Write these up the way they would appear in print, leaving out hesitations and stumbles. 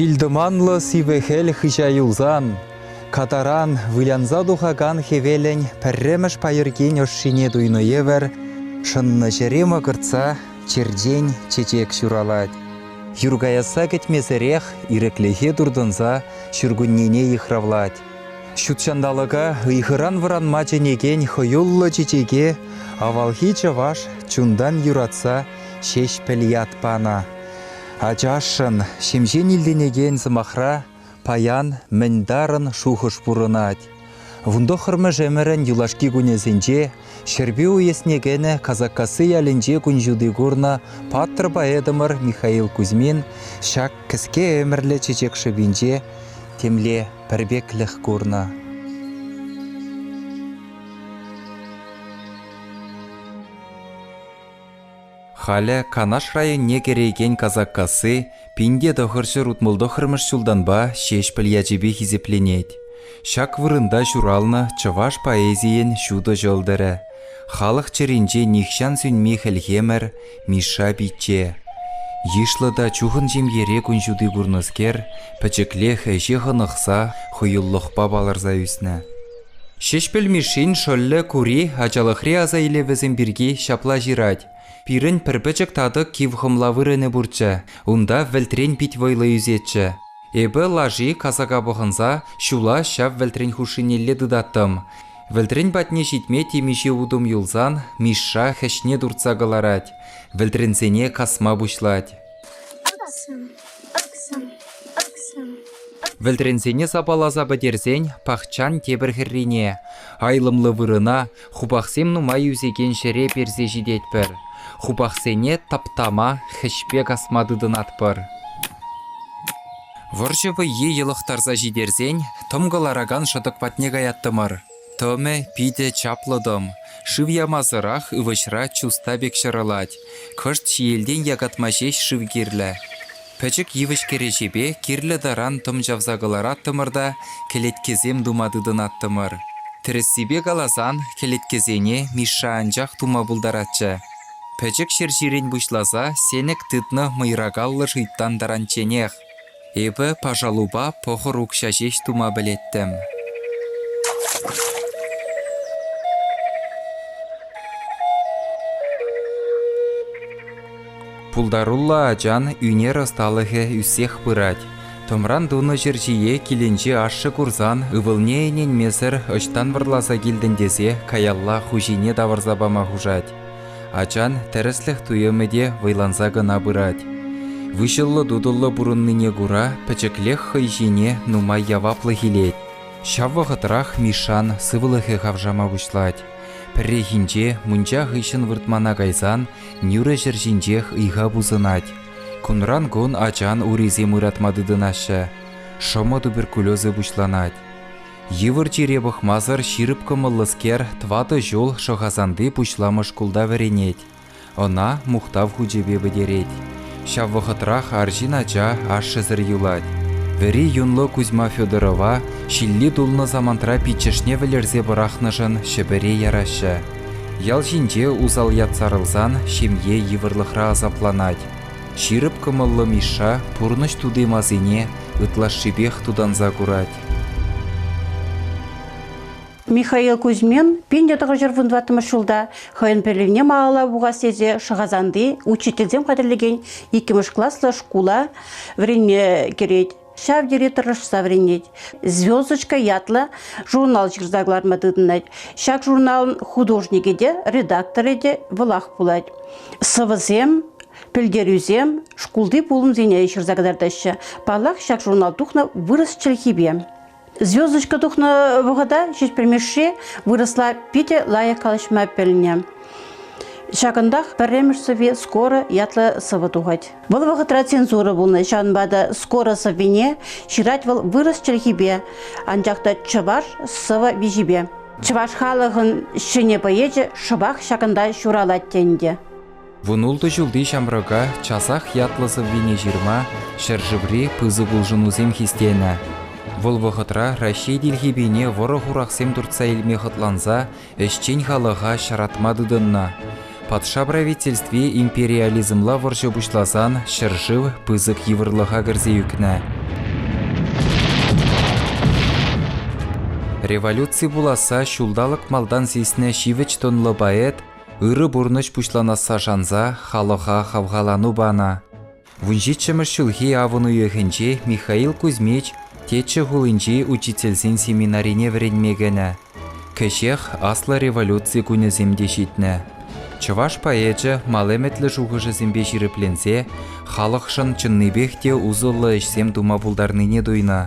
Ҫил-тӑманлӑ сивӗ хӗл хыҫа юлсан, катаран вылянса тухакан хӗвелӗн пӗрремӗш пайӑркин ӑшшине туйнӑ евӗр, шӑннӑ ҫӗре мӑкӑртса черчен чечек ҫуралать. Юр каясса кӗтмесӗрех ирӗклӗхе туртӑнса ҫуркуннене йыхравлать. Ҫутҫанталӑка ыйхӑран вӑранма чӗнекен хӑюллӑ чечеке авалхи чӑваш чунтан юратса Ҫеҫпӗл ят панӑ. Ачашшӑн, ҫемҫен илтӗнекен сӑмахра паян мӗн тарӑн шухӑш пурӑнать. Вунтӑххӑрмӗш ӗмӗрӗн юлашки кунӗсенче Ҫӗрпӳ уесне кӗнӗ Касаккасси ялӗнче кун ҫути курнӑ паттӑр поэтӑмӑр Михаил Кузьмин ҫак кӗске ӗмӗрлӗ чечек шӑпинче темле пӗрпеклӗх курнӑ. Халӗ Канаш районне кӗрекен Касаккасси 1969 ҫултанпа Ҫеҫпӗл ячӗпе хисепленет. Ҫак вырӑнта ҫуралнӑ чӑваш поэзийӗн ҫутӑ ҫӑлтӑрӗ, халӑх чӗринче нихҫан сӳнми хӗлхемӗр Мишша пичче. Йышлӑ та чухӑн ҫемьере кун ҫути курнӑскер, пӗчӗклех ӗҫе хӑнӑхса хӑюллӑхпа палӑрса ӳснӗ. Ҫеҫпӗл Мишшин шӑллӗ Кури ачалӑхри аса илӗвӗсем пирки ҫапла ҫырать: «Пирӗн пӗр пӗчӗк татӑк кив хӑмла вырӑнӗ пурччӗ, унта вӗлтрен пит вӑйлӑ ӳсетчӗ. Эпӗ лаши касака пӑхӑнса ҫула ҫав вӗлтрен хушшинелле тытаттӑм. Вӗлтрен патне ҫитме темиҫе утӑм юлсан Мишша хӗҫне туртса кӑларать, вӗлтренсене касма пуҫлать. Вӗлтренсене сапаласа пӗтерсен пахчан тепӗр хӗррине, айлӑмлӑ вырӑна, хупахсем нумай ӳсекен ҫӗре персе ҫитетпӗр. Хупахсене таптама, хӗҫпе касма тытӑнатпӑр. Вӑрҫӑ вӑййи йӑлӑхтарса ҫитерсен тӑм кӑларакан шӑтӑк патне каяттӑмӑр. Тӑмӗ питӗ чаплӑ тӑм. Шыв ямасӑрах ывӑҫра чуста пек ҫӑрӑлать. Кӑшт ҫиелтен якатма ҫеҫ шыв кирлӗ. Пӗчӗк йывӑҫ кӗреҫепе кирлӗ таран тӑм чавса кӑлараттӑмӑр та кӗлеткесем тума тытӑнаттӑмӑр. Тӗрӗссипе каласан, кӗлеткесене Мишша анчах тума пултаратчӗ. Пӗчӗк ҫерҫирен пуҫласа сенӗк тытнӑ мӑйракаллӑ шуйттан таранчченех. Эпӗ пашалупа пӑхӑр укҫа ҫеҫ тума пӗлеттӗм. Пултаруллӑ ачан ӳнер ӑсталӑхӗ ӳссех пырать. Тӑмран тунӑ ҫерҫие килӗнче ашшӗ курсан ывӑлне ӗненмесӗр ӑҫтан вӑрласа килтӗн тесе каялла хуҫине тавӑрса пама хушать. Ачан тӗрӗслӗх туйӑмӗ те вӑйланса кӑна пырать. Выҫӑллӑ-тутӑллӑ пурӑннине кура пӗчӗклех хӑй ҫине нумай яваплӑх илет. Ҫав вӑхӑтрах Мишшан сывлӑхӗ хавшама пуҫлать. Пӗррехинче мунча хыҫҫӑн выртмана кайсан нӳрӗ ҫӗр ҫинчех ыйха пусӑнать. Кунран-кун ачан урисем ыратма тытӑнаҫҫӗ. Шӑмӑ туберкулезӗ пуҫланать. Йывӑр чире пӑхмасӑр ҫирӗп кӑмӑллӑскер тӑватӑ ҫул Шӑхасанти пуҫламӑш шкулта вӗренет. Ӑна мухтав хучӗпе пӗтерет. Ҫав вӑхӑтрах арҫын ача ашшӗсӗр юлать. Вӗри юнлӑ Кузьма Федорова ҫилли тулнӑ самантра пиччӗшне вӗлерсе пӑрахнӑшӑн Ҫӗпӗре яраҫҫӗ. Ял ҫинче усал ят сарӑлсан ҫемье йывӑрлӑхра асапланать. Ҫирӗп кӑмӑллӑ Мишша пурнӑҫ тути-масине ытлашшипех тутанса курать. Михаил Кузьмин 1914 ҫулта хӑйӗн пӗлӗвне малалла пухас тесе Шӑхасанти учительсем хатӗрлекен иккӗмӗш класлӑ шкула вӗренме кӗрет. Ҫав тери тӑрӑшса вӗренет. «Звездочка» ятлӑ журнал ҫырса кӑларма тытӑнать. Ҫак журналӑн художникӗ те, редакторӗ те вӑлах пулать. Сӑвӑсем, пӗлтерӳсем шкулти пулӑмсене ҫырса кӑтартаҫҫӗ. Паллах, ҫак журнал тухнӑ вырӑс чӗлхипе. Звездочка тухнӑ вӑхӑта Ҫеҫпӗл Мишши вырӑсла питӗ лайӑх калаҫма пӗлнӗ. Ҫакӑнтах пӗрремӗш сӑвви «Скоро» ятлӑ сӑвӑ тухать. Вӑл вӑхӑтра цензура пулнӑ, ҫавӑнпа та «Скоро» сӑввине ҫырать вӑл вырӑс чӗлхипе, анчах та чӑваш сӑвӑ виҫипе. Чӑваш халӑхӑн ҫӗнӗ поэчӗ шӑпах ҫакӑнта ҫуралать те ӗнтӗ. Вунултӑ ҫулти ҫамрӑка часах ятлӑ сӑввине ҫырма ҫӗршыври пысӑк улшӑнусем хистенӗ. Вӑл вӑхӑтра Раҫҫей тилхепине вӑрӑ-хурахсем туртса илме хӑтланса ӗҫчен халӑха ҫаратма тытӑннӑ. Патша правительстви империализмла вӑрҫӑ пуҫласан ҫӗршыв пысӑк йывӑрлӑха кӗрсе ӳкнӗ. Революци пуласса ҫулталӑк малтан сиснӗ ҫивӗч тӑнлӑ поэт ырӑ пурнӑҫ пуҫланасса шанса халӑха хавхалану панӑ. Вунҫиччӗмӗш ҫулхи авӑн уйӑхӗнче Михаил Кузьмич Теччӗ хулинчи учительсен семинарине вӗренме кӗнӗ. Кӗҫех Аслӑ революци кунӗсем те ҫитнӗ. Чӑваш поэчӗ мал ӗмӗтлӗ шухӑшӗсемпе ҫирӗпленсе халӑхшӑн чӑннипех те усӑллӑ ӗҫсем тума пултарнине туйнӑ.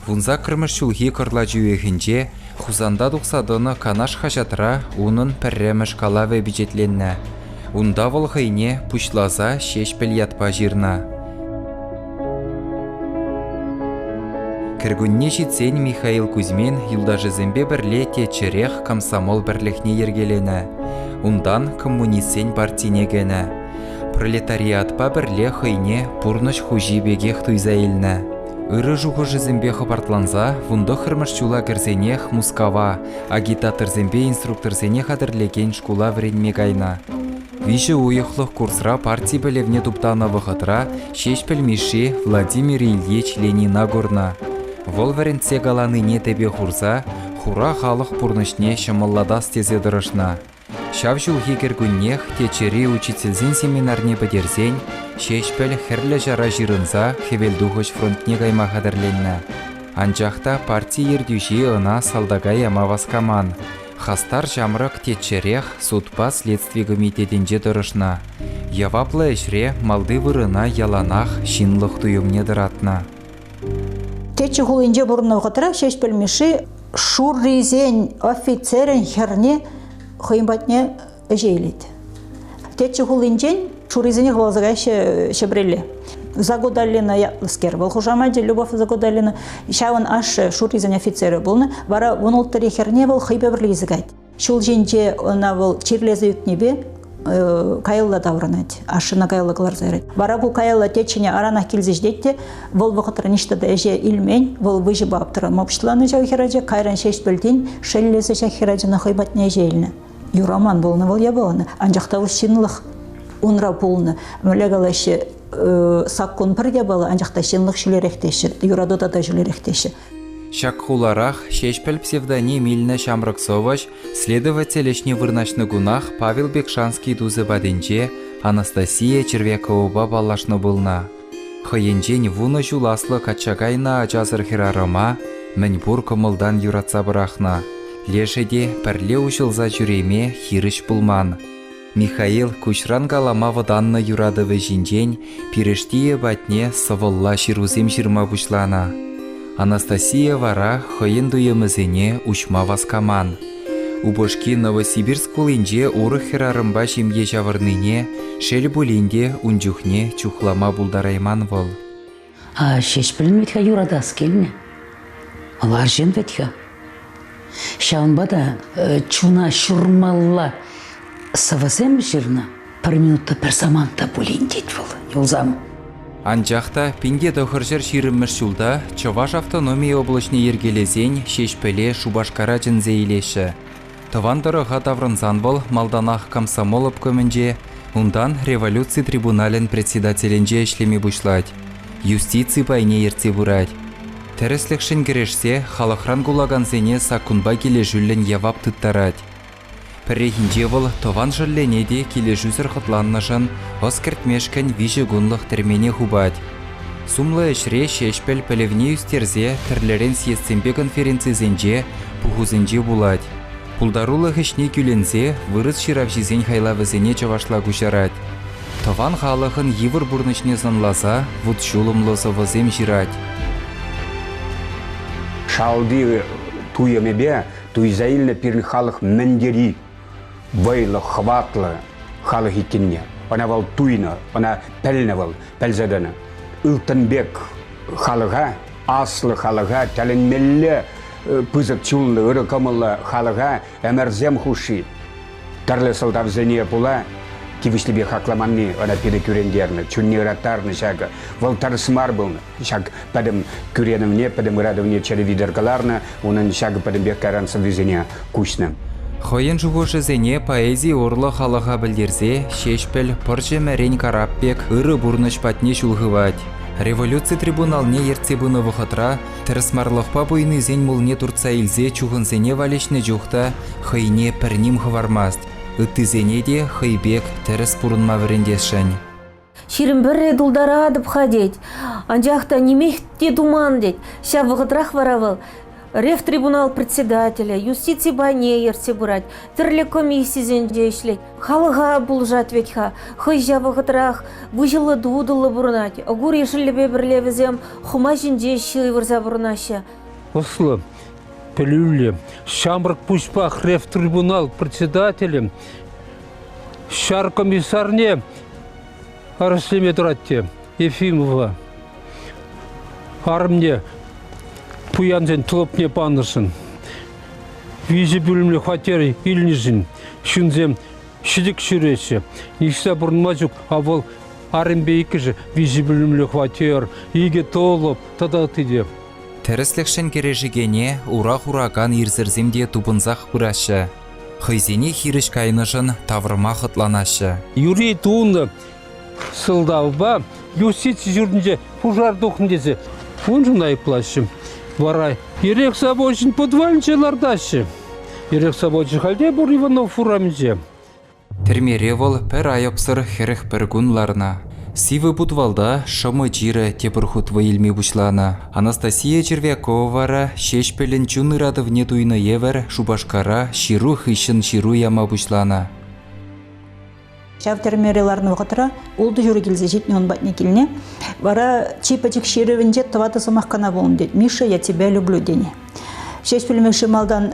Вунсаккӑрмӗш ҫулхи кӑрлач уйӑхӗнче Хусанта тухса тӑнӑ «Канаш» хаҫатра унӑн пӗрремӗш калавӗ пичетленнӗ. Унта вӑл хӑйне пуҫласа Ҫеҫпӗл ятпа ҫырнӑ. Кӗркунне ҫитсен Михаил Кузьмин юлташӗсемпе пӗрле Теччӗрех комсомол пӗрлӗхне йӗркеленӗ. Унтан коммунистсен партине кӗнӗ. Пролетариатпа пӗрле хӑйне пурнӑҫ хуҫи пекех туйса илнӗ. Ырӑ шухӑшӗсемпе хӑпартланса вунтӑххӑрмӗш ҫула кӗрсенех Мускава агитаторсемпе инструкторсене хатӗрлекен шкула вӗренме кайнӑ. Виҫӗ уйӑхлӑх курсра парти пӗлӗвне туптанӑ вӑхӑтра Ҫеҫпӗл Мишши Владимир Ильич Ленина курнӑ. Вӑл вӗрентсе каланине тӗпе хурса хура халӑх пурнӑҫне ҫӑмӑллатас тесе тӑрӑшнӑ. Ҫав ҫулхи кӗркуннех Теччӗри учительсен семинарне пӗтерсен Ҫеҫпӗл Хӗрлӗ Ҫара ҫырӑнса Хӗвелтухӑҫ фронтне кайма хатӗрленнӗ. Анчах та парти ертӳҫи ӑна салтака яма васкаман. Хастар ҫамрӑк Теччӗрех судпа следстви комитетӗнче тӑрӑшнӑ. Яваплӑ ӗҫре малти вырӑна яланах ҫынлӑх туйӑмне тӑратнӑ. Теччӗ хулинче пурӑннӑ вӑхӑтра Ҫеҫпӗл Мишши шуррисен офицерӗн хӗрне хӑйӗн патне ӗҫе илет. Теччӗ хулинчен шуррисене хӑваласа каяҫҫӗ Ҫӗпреле. Загудаллина ятлӑскер вӑл хушамачӗ Любовь Загудаллина. Ҫавӑн ашшӗ шуррисен офицерӗ пулнӑ. Вара вунулттӑри хӗрне вӑл хӑйпе пӗрле илсе каять. Ҫул ҫинче ӑна вӑл чирлесе ӳкнипе каялла таврӑнать, ашшӗне каялла кӑларса ярать. Вара ку каялла теччӗне аранах килсе ҫитет те, вӑл вӑхӑтра ниҫта та ӗҫе илмен, вӑл выҫӑпа аптӑрама пуҫланӑ ҫав хӗрача, кайран Ҫеҫпӗлтен шеллесе ҫак хӗрачана хӑй патне ӗҫе илнӗ. Юраман пулнӑ вӑл япалана, анчах та вӑл ҫынлӑх унра пулнӑ. Мӗнле калаҫҫӗ, саккун пӗр япала, анчах та ҫынлӑх ҫӳлерех теҫҫӗ, юрату тата ҫӳлерех теҫҫӗ. Ҫак хуларах Ҫеҫпӗл псевдоним илнӗ ҫамрӑк сӑвӑҫ следователь ӗҫне вырнаҫнӑ кунах Павел Бекшанский тусӗ патӗнче Анастасия Червяковӑпа паллашнӑ пулнӑ. Хӑйӗнчен вунӑ ҫул аслӑ качча кайнӑ ачасӑр хӗрарӑма мӗнпур кӑмӑлтан юратса пӑрахнӑ. Лешӗ те пӗрле уҫӑлса ҫӳреме хирӗҫ пулман. Михаил куҫран калама вӑтаннӑ юратӑвӗ ҫинчен пирӗштийӗ патне сӑвӑлла ҫырусем ҫырма пуҫланӑ. Анастасия вара хӑйӗн туйӑмӗсене уҫма васкаман. Упӑшки Новосибирск хулинче урӑх хӗрарӑмпа ҫемье ҫавӑрнине, шел пулин те, ун чухне чухлама пултарайман вӑл. А Ҫеҫпӗлӗн вӗт-ха юратас килнӗ. Вӑл арҫын вӗт-ха. Ҫавӑнпа та чуна ҫурмалла сӑвӑсем ҫырнӑ. Пӗр минут та пӗр самант та пулин тет вӑл юлсам. Анчах та 1920-мӗш ҫулта Чӑваш автономи облаҫне йӗркелесен Ҫеҫпӗле Шупашкара чӗнсе илеҫҫӗ. Тӑван тӑрӑха таврӑнсан вӑл малтанах комсомол обкомӗнче, унтан революци трибуналӗн председателӗнче ӗҫлеме пуҫлать, юстици пайне ертсе пырать. Тӗрӗслӗхшӗн кӗрешсе халӑхран кулакансене саккунпа килӗшӳллӗн явап тыттарать. Пӗррехинче вӑл тӑван шӑллӗне те килӗшӳсӗр хӑтланнӑшӑн ӑс кӗртмешкӗн виҫӗ кунлӑх тӗрмене хупать. Сумлӑ ӗҫре Ҫеҫпӗл пӗлӗвне ӳстерсе тӗрлӗрен съездсемпе конференцисенче, пухусенче пулать. Пултарулӑх ӗҫне кӳлӗнсе вырӑс ҫыравҫисен хайлавӗсене чӑвашла куҫарать. Тӑван халӑхӑн йывӑр пурнӑҫне сӑнласа вут-ҫулӑмлӑ сӑвӑсем ҫырать. Шалти туйӑмӗпе туйса илнӗ пирӗн халӑх мӗн тери вӑйлӑ, хӑватлӑ халӑх иккенне. Ӑна вӑл туйнӑ, ӑна пӗлнӗ вӑл, пӗлсе тӑнӑ. Ылтӑн пек халӑха, аслӑ халӑха, тӗлӗнмелле пысӑк чунлӑ, ырӑ кӑмӑллӑ халӑха ӗмӗрсем хушши тӗрлӗ сӑлтавсене пула тивӗҫлипе хакламанни ӑна питӗ кӳрентернӗ, чунне ыраттарнӑ ҫакӑ. Вӑл тӗрӗс мар пулнӑ. Ҫак пӗтӗм кӳренӗвне, пӗтӗм ыратӑвне чӗре витӗр кӑларнӑ, унӑн ҫакӑ пӗтӗмпех кайран сӑввисене куҫнӑ. Хӑйӗн шухӑшӗсене поэзи урлӑ халӑха пӗлтерсе Ҫеҫпӗл пӑрҫӑ-мӗрен карап пек ырӑ пурнӑҫ патне ҫул хывать. Революци трибуналне ертсе пынӑ вӑхӑтра тӗрӗсмарлӑхпа пуйнисен мулне туртса илсе чухӑнсене валеҫнӗ чух та хӑйне пӗр ним хӑвармасть, ыттисене те хӑй пек тӗрӗс пурӑнма вӗрентесшӗн. 21-ре тултаратӑп-ха тет, анчах та нимех те туман тет. Ҫав вӑхӑтрах вара вӑл Ревтрибунал председателӗ, юстици пайне ертсе пырать, тӗрлӗ комиссисенче ӗҫлет. Халӑха пулӑшать вӗт-ха. Хӑй ҫав вӑхӑтрах выҫӑллӑ-тутӑллӑ пурӑнать. Огури шӑллӗпе пӗрле вӗсем хӑма ҫинче ҫывӑрса пурӑнаҫҫӗ. Ӑслӑ, пӗлӳллӗ, ҫамрӑк пуҫпах ревтрибунал председателӗ ҫар комиссарне арӗслеме тӑрать те Ефимова арӑмне пуянсен тӑлӑпне панӑшӑн, виҫӗ пӳлӗмлӗ хваттер илнӗшӗн ҫынсем ҫӗтӗк ҫӳреҫҫӗ. Ниҫта пурӑнма ҫук, а вӑл арӑмпе иккӗшӗ виҫӗ пӳлӗмлӗ хваттер, икӗ тӑлӑп тата ытти те. Тӗрӗслӗхшӗн кӗрешекене ура хуракан ирсӗрсем те тупӑнсах пыраҫҫӗ. Хӑйсене хирӗҫ кайнӑшӑн тавӑрма хӑтланаҫҫӗ. Юрий тунӑ сӑлтавпа юстици ҫуртӗнче пушар тухнӑ тесе уншӑн айӑплаҫҫӗ. Вара эрех завочӗн подвалӗнче лартаҫҫӗ. Эрех завочӗ халь те пур Иванов урамӗнче. Тӗрмере вӑл пӗр айӑпсӑр 41 кун ларнӑ. Сивӗ путвалта шӑмӑ чирӗ тепӗр хут вӑй илме пуҫланӑ. Анастасия Червякова вара Ҫеҫпӗлӗн чун ыратӑвне туйнӑ евӗр Шупашкара ҫыру хыҫҫӑн ҫыру яма пуҫланӑ. Ҫав тӗрмере ларнӑ вӑхӑтра ултӑ ҫур килсе ҫитнӗ ун патне килне. Вара чи пӗчӗк ҫырӑвӗнче тӑватӑ сӑмах кӑна пулнӑ тет. «Миша, я тебя люблю» тени. Ҫеҫпӗл Мишши малтан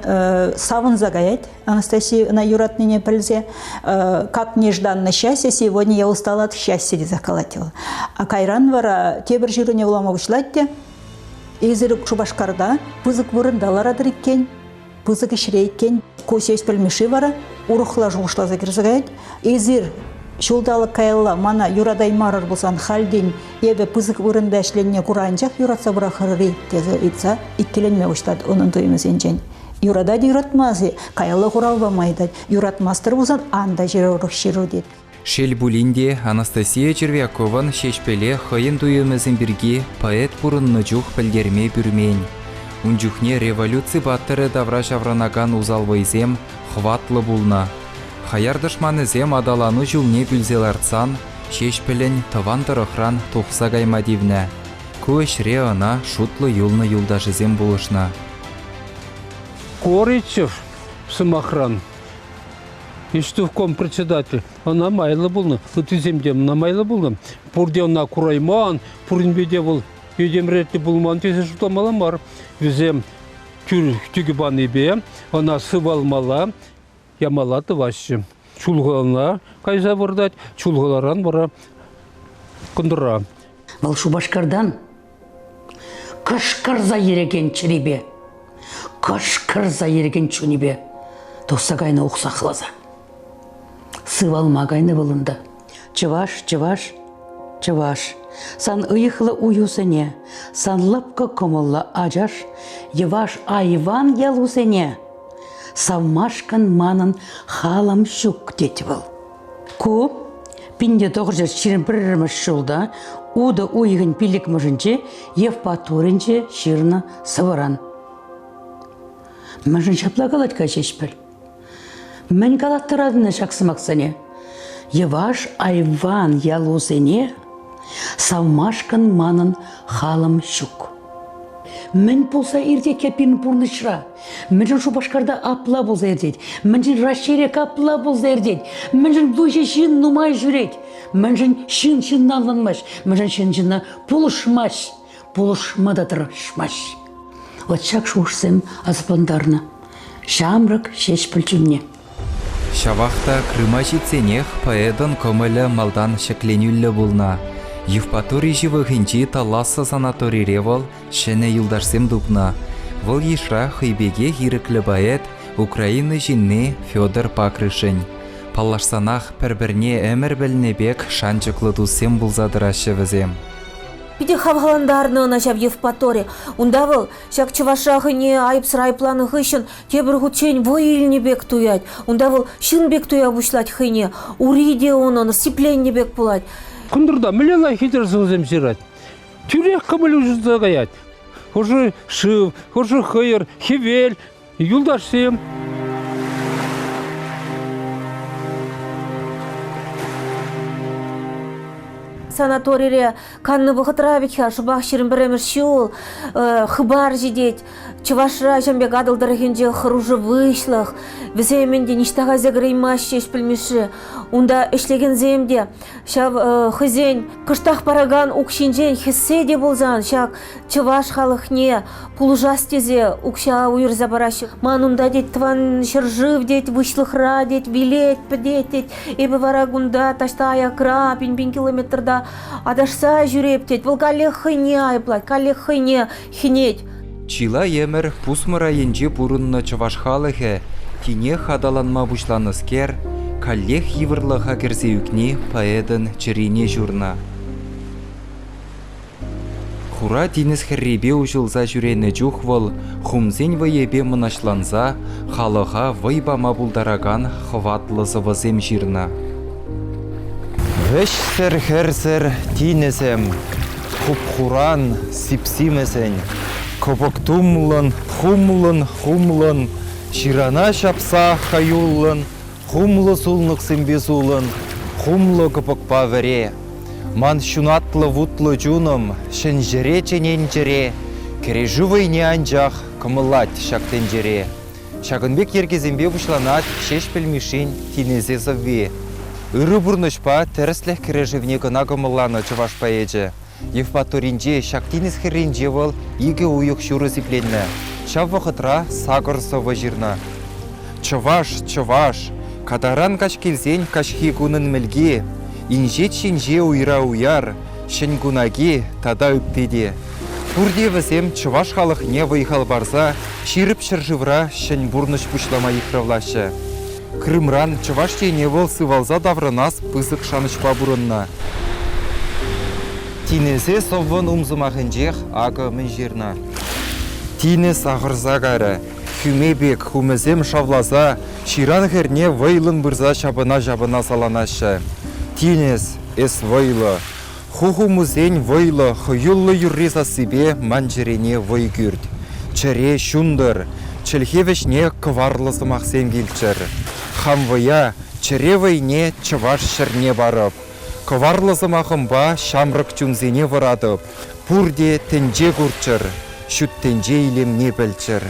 савӑнса каять Анастасия ӑна юратнине пӗлсе. «Как нежданно счастье, сегодня я устала от счастья» тесе калать вӑл. А кайран вара тепӗр ҫыруне вулама пуҫлать те эсир Шупашкарта пысӑк вырӑнта ларатӑр иккен. Пысӑк ӗҫре иккен. Ку Ҫеҫпӗл Мишши вара урӑхла шухӑшласа кӗрсе каять. Эсир ҫулталӑк каялла мана юратаймарӑр пулсан хальтен эпӗ пысӑк вырӑнта ӗҫленине кура анчах юратса пӑрахӑр-и тесе ыйтса иккӗленме пуҫлать унӑн туйӑмӗсенчен. Юратать юратмасть-и? Каялла хурав пама ыйтать. Юратмастӑр пулсан ан та ҫыр урӑх ҫыру тет. Шел пулин те, Анастасия Червякован Ҫеҫпӗле хӑйӗн туйӑмӗсем пирки поэт пурӑннӑ чух пӗлтерме пӳрмен. Ун чухне революци паттӑрӗ тавра ҫаврӑнакан усал вӑйсем хӑватлӑ пулнӑ. Хаяр тӑшманӗсем аталану ҫулне пӳлсе лартсан Ҫеҫпӗлӗн тӑван тӑрӑхран тухса кайма тивнӗ. Ку ӗҫре ӑна шутлӑ юлнӑ юлташӗсем пулӑшнӑ. Коричев, сӑмахран, Ӗҫтӑвком председатель ӑна майлӑ пулнӑ, ыттисем те ӑна майлӑ пулнӑ. Пурте ӑна курайман, пуринпе те вӑл этемретлӗ пулман тесе шутламалла мар. Вӗсем тӳкӗ панипе ӑна сывалмалла, ямалла тӑваҫҫӗ. Чулхулана кайса выртать, Чулхуларан вара кӑнтӑра. Вӑл Шупашкартан кӑшкӑрса йӗрекен чӗрипе, кӑшкӑрса йӗрекен чунӗпе тухса кайнӑ уксахласа. Сывалма кайнӑ вӑл унта. Чӑваш, чӑваш, чӑваш, сан ыйӑхлӑ уюсене, сан лӑпкӑ кӑмӑллӑ ачаш, йӑваш айван ялусене савмашкӑн манӑн халӑм ҫук, тет вӑл. Ку 1921 ҫулта утӑ уйӑхӗн пиллӗкмӗшӗнче Евпаторинче ҫырнӑ сӑвӑран. Мӗншӗн ҫапла калать-ха Ҫеҫпӗл? Мӗн калаттаратӑн ҫак сӑмахсене? Йӑваш айван ялусене савмашкӑн манӑн халӑм ҫук. Мӗн пулса иртет-ха пирӗн пурнӑҫра? Мӗншӗн Шупашкарта апла пулса иртет? Мӗншӗн Раҫҫейре капла пулса иртет? Мӗншӗн выҫӑ ҫын нумай ҫӳрет? Мӗншӗн ҫын ҫынна ӑнланмасть? Мӗншӗн ҫын ҫынна пулӑшмасть? Пулӑшма та тӑрӑшмасть. Вот ҫак шухӑшсем асаплантарнӑ ҫамрӑк Ҫеҫпӗл чунне. Ҫавах та Крыма ҫитсенех поэтӑн кӑмӑлӗ малтан ҫӗкленӳллӗ пулнӑ. Евпатори ҫывӑхӗнчи Таласса санаторире вӑл ҫӗнӗ юлташсем тупнӑ. Вӑл йышра хӑй пекех ирӗклӗ поэт, Украина ҫынни Федор Пакрышень. Паллашсанах пӗр-пӗрне ӗмӗр пӗлнӗ пек шанчӑклӑ туссем пулса тӑраҫҫӗ вӗсем. Питӗ хавхалантарнӑ ӑна ҫав Евпатори. Унта вӑл ҫак чӑвашра хӑйне айӑпсӑр айӑпланӑ хыҫҫӑн тепӗр хутчен вӑй илнӗ пек туять. Унта вӑл ҫын пек туя пуҫлать хӑйне. Ури те унӑн сипленнӗ пек пулать. Кӑнтӑрта мӗнле лайӑх хитре сӑвӑсем ҫырать. Тӳрех кӑмӑл уҫӑлса каять. Хӑшӗ шыв, хӑшӗ хӑйӑр, хӗвел, юлташсем. Санаторире каннӑ вӑхӑтра вӗт-ха шӑпах 21-мӗш ҫул хыпар ҫитет. Чӑвашра ҫавӑн пек Атӑл тӑрӑхӗнче хӑрушӑ выҫлӑх. Вӗсем ӗнтӗ ниҫта кайса кӗреймаҫҫӗ пӗлмешшӗ. Унта ӗҫлекенсем те ҫав хӑйсен кӑштах паракан укҫинчен хӗссе те пулсан ҫак чӑваш халӑхне пулӑшас тесе укҫа уйӑрса параҫҫӗ. Ман унта тет тӑван ҫӗршыв тет, выҫлӑхра тет, вилет, пӗтет тет. Эпӗ вара кунта таҫта аякра, пин-пин километрта аташса ҫӳреп тет. Вӑл каллех хӑйне айӑплать, каллех хӑйне хӗнет. Чылай ӗмӗр пусмӑр айӗнче пурӑннӑ чӑваш халӑхӗ тинех аталанма пуҫланӑскер каллех йывӑрлӑха кӗрсе ӳкни поэтӑн чӗрине ҫурнӑ. Хура тинӗс хӗррипе уҫӑлса ҫӳренӗ чух вӑл хумсен вӑйӗпе мӑнаҫланса халӑха вӑй пама пултаракан хӑватлӑ сӑвӑсем ҫырнӑ. Вӗҫсӗр-хӗрсӗр тинӗсӗм, хуп-хуран, сип-симӗсӗн, кӑпӑк тумлӑн, хумлӑн-хумлӑн, ҫырана ҫапса хӑюллӑн, хумлӑ сулнӑксемпе сулӑн, хумлӑ кӑпӑкпа вӗре. Ман ҫунатлӑ вутлӑ чунӑм ҫӗн ҫӗре чӗнен чӗре, кӗрешӳ вӑйне анчах кӑмӑллать ҫак тӗнчере. Ҫакӑн пек йӗркесемпе пуҫланать Ҫеҫпӗл Мишшин «Тинӗсе» сӑвви. Ырӑ пурнӑҫпа тӗрӗслӗх кӗрешӗвне кӑна кӑмӑлланӑ чӑваш поэчӗ. Евпаторинче ҫак тинӗс хӗрринче вӑл икӗ уйӑх ҫурӑ сипленнӗ. Ҫав вӑхӑтра сакӑр сӑвӑ ҫырнӑ. Чӑваш, чӑваш, катаран каҫ килсен каҫхи кунӑн мӗлки, инҫет ҫинҫе уйра уяр, ҫӗн кунаки тата ытти те. Пурте вӗсем чӑваш халӑхне вӑй-хал парса ҫирӗп ҫӗршывра ҫӗн пурнӑҫ пуҫлама йыхравлаҫҫӗ. Крымран Чӑваш Ене вӑл сывалса таврӑнас пысӑк шанӑҫпа пурӑннӑ. Тинӗсе сӑввӑн умсӑмахӗнчех акӑ мӗн ҫырнӑ. Тинӗс ахӑрса карӗ, хӳме пек хумӗсем шавласа ҫыран хӗрне вӑйлӑн пырса ҫапӑна-ҫапӑна саланаҫҫӗ. Тинӗс, эс вӑйлӑ, Ху хумусен вӑйлӑ, хӑюллӑ юрри сассипе ман чӗрене вӑй кӳрт. Чӗре ҫунтӑр, чӗлхе вӗҫне кӑварлӑ сӑмахсем килччӗр. Хам вӑя, чӗре вӑйне чӑваш ҫӗрне парӑп. Кӑварлӑ сӑмахӑмпа ҫамрӑк чунсене вӑратӑп. Пурте тӗнче курччӑр, ҫут тӗнче илемне пӗлччӗр.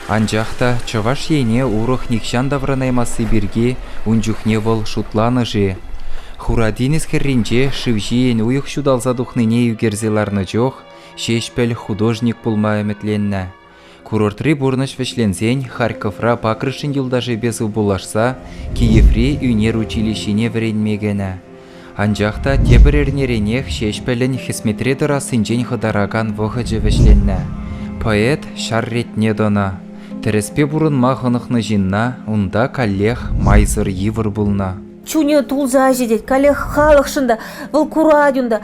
Анчах та Чӑваш Ене урӑх нихҫан таврӑнаймасси пирки ун чухне вӑл шутланӑ-ши? Хура тинӗс хӗрринче шыв ҫийӗн уйӑх ҫуталса тухнине ӳкерсе ларнӑ чух Ҫеҫпӗл художник пулма ӗмӗтленнӗ. Курортри пурнӑҫ вӗҫленсен Харьковра Пакрышин юлташӗпе сывпуллашса Киеври ӳнер училищине вӗренме кӗнӗ. Анчах та тепӗр эрнеренех Ҫеҫпӗлӗн хӗсметре тӑрассинчен хӑтаракан вӑхӑчӗ вӗҫленнӗ. Поэт ҫар ретне тӑнӑ. Тӗрӗспе пурӑнма хӑнӑхнӑ ҫынна унта каллех майсӑр йывӑр пулнӑ. Чунӗ тулса ҫитет, каллех халӑхшӑн та, вӑл курать унта.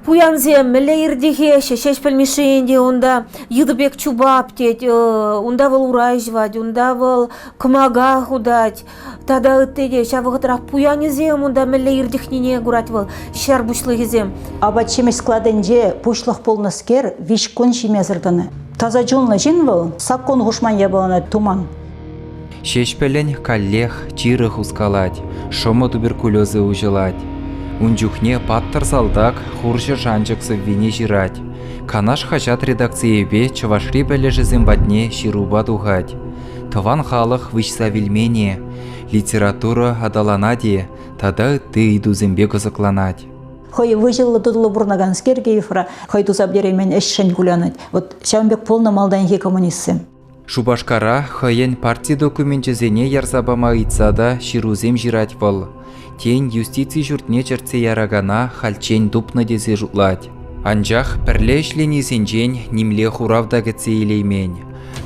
Пуянсем мӗнле иртӗхеҫҫӗ, Ҫеҫпӗл Мишши ӗнтӗ унта йытӑ пек чупап тет, унта вӑл урай ҫӑвать, унта вӑл кӑмака хутать. Тата ытти те ҫав вӑхӑтрах пуянӗсем унта мӗнле иртӗхнине курать вӑл, ҫар пуҫлӑхӗсем. Апат-ҫимӗҫ складӗнче пуҫлӑх пулнӑскер виҫ кун ҫимесӗр тӑнӑ. Таса чунлӑ ҫын вӑл, саккун хушман япалана туман. Ҫеҫпӗлӗн каллех чирӗ хускалать, шӑмӑ туберкулезӗ уҫӑлать. Ун чухне паттӑр салтак хурҫӑ шанчӑк сӑввине ҫырать. Канаш хаҫат редакцийӗпе Чӑвашри пӗлӗшӗсем патне ҫырупа тухать. Тӑван халӑх выҫса вилмен-и, литература аталанать-и тата ытти ыйтусемпе кӑсӑкланать. Хӑй выҫӑллӑ-тутӑллӑ пурӑнаканскер Киевра хӑй туса пӗтереймен ӗҫшӗн кулянать. Вот ҫавӑн пек пулнӑ малтанхи коммунистсем. Шупашкара хӑйӗн парти докуменчӗсене ярса пама ыйтса та ҫырусем ҫырать вӑл. Тен, юстици ҫуртне чӗртсе яракана хальччен тупнӑ тесе шутлать. Анчах пӗрле ӗҫленисенчен нимле хурав та кӗтсе илеймен.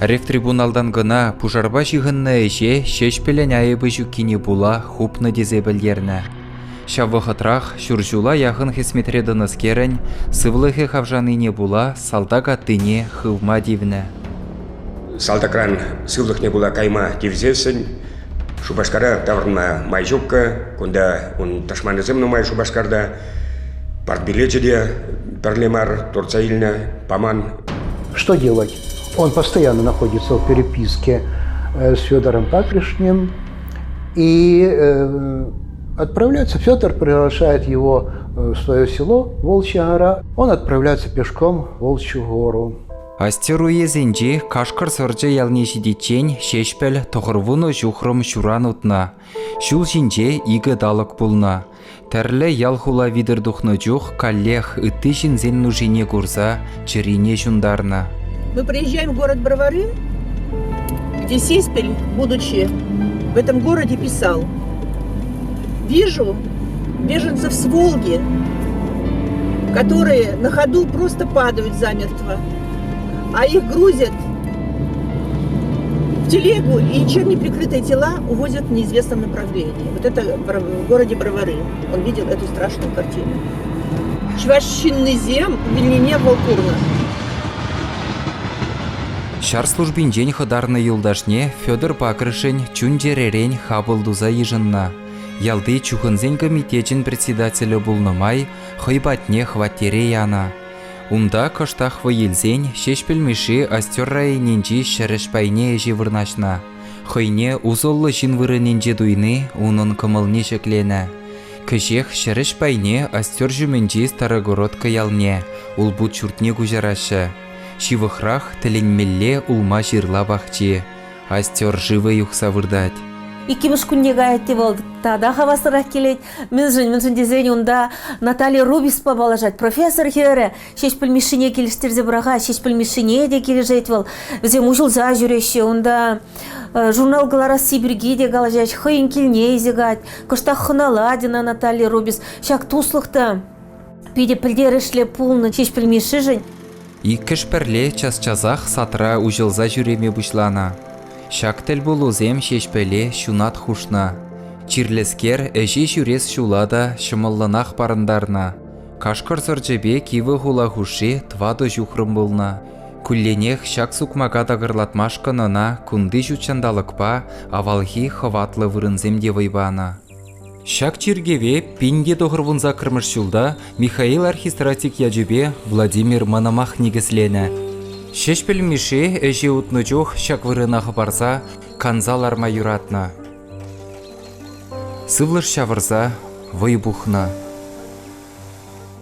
Ревтрибуналтан кӑна пушарпа ҫыхӑннӑ ӗҫе Ҫеҫпӗлӗн айӑпӗ ҫуккине пула хупнӑ тесе пӗлтернӗ. Ҫав вӑхӑтрах ҫур ҫула яхӑн хӗсметре тӑнӑскерӗн сывлӑхӗ хавшанине пула салтак аттине хывма тивнӗ. Салтакран сывлӑхне пула кайма тивсессӗн Шупашкара таврӑнма май ҫуккӑ. Кунта ун тӑшманӗсем нумай Шупашкарта. Партбилечӗ те пӗрле мар туртса илнӗ, паман. Что делать? Он постоянно находится в переписке с Федором Патришним и отправляется. Федор приглашает его в свое село Волчья гора. Он отправляется пешком в Волчью гору. Остер уесӗнчи Кашкӑр сӑрчӗ ялне ҫитиччен Ҫеҫпӗл 90 ҫухрӑм ҫуран утнӑ. Ҫул ҫинче икӗ талӑк пулнӑ. Тӗрлӗ ял-хула витӗр тухнӑ чух каллех ытти ҫынсен нушине курса чӗрине ҫунтарнӑ. Мы приезжаем в город Бровары, где Сеспель, будучи в этом городе, писал. Вижу беженцев с Волги, которые на ходу просто падают замертво, а их грузят в телегу и ничем не прикрытые тела увозят в неизвестном направлении. Вот это в городе Бровары. Он видел эту страшную картину. Чӑваш ҫыннисем вилнине вӑл курнӑ. Ҫар службинчен хӑтарнӑ юлташне Федор Пакрышӗн чун-чӗререн хапӑл туса йышӑннӑ. Ялти чухӑнсен комитечӗн председателӗ пулнӑ май хӑй патне хваттере янӑ. Унта кӑштах вӑй илсен Ҫеҫпӗл Мишши Остер районӗнчи ҫӗрӗҫ пайне ӗҫе вырнаҫнӑ. Хӑйне усӑллӑ ҫын вырӑнӗнче туйни унӑн кӑмӑлне ҫӗкленӗ. Кӗҫех ҫӗрӗҫ пайне Остер ҫумӗнчи Старогородка ялне, улпут ҫуртне куҫараҫҫӗ. Ҫывӑхрах тӗлӗнмелле улма-ҫырла пахчи. Остер шывӗ юхса выртать. Иккӗмӗш кунне каять те вӑл тата хаваслӑрах килет. Мӗншӗн? Мӗншӗн тесен унта Наталья Рубиспа паллашать. Профессор хӗрӗ Ҫеҫпӗл Мишшине килӗштерсе пӑрахать. Ҫеҫпӗл Мишшине те килӗшет вӑл. Вӗсем уҫӑлса ҫӳреҫҫӗ. Унта журнал кӑларасси пирки те калаҫать. Хӑйӗн килне илсе каять. Кӑштах хӑналать ӑна Наталья Рубис. Ҫак туслӑх та питӗ пӗлтерӗшлӗ пулнӑ Ҫеҫпӗл Мишшишӗн. Иккӗш пӗрле час-часах садра уҫӑлса ҫӳреме пуҫланӑ. Ҫак тӗлпулусем Ҫеҫпӗле ҫунат хушнӑ. Чирлӗскер ӗҫе ҫӳрес ҫула та ҫӑмӑллӑнах парӑнтарнӑ. Кашкӑр сӑрчӗпе кивӗ хула хушши тӑватӑ ҫухрӑм пулнӑ. Кулленех ҫак сукмака такӑрлатмашкӑн ӑна кунти ҫутҫанталӑкпа авалхи хӑватлӑ вырӑнсем те вӑй панӑ. Ҫак чиркӗве 1998 ҫулта Михаил Архистратик ячӗпе Владимир Мономах никӗсленӗ. Ҫеҫпӗл Мишши ӗҫе утнӑ чух ҫак вырӑна хӑпарса канса ларма юратнӑ. Сывлӑш ҫавӑрса вӑй пухнӑ.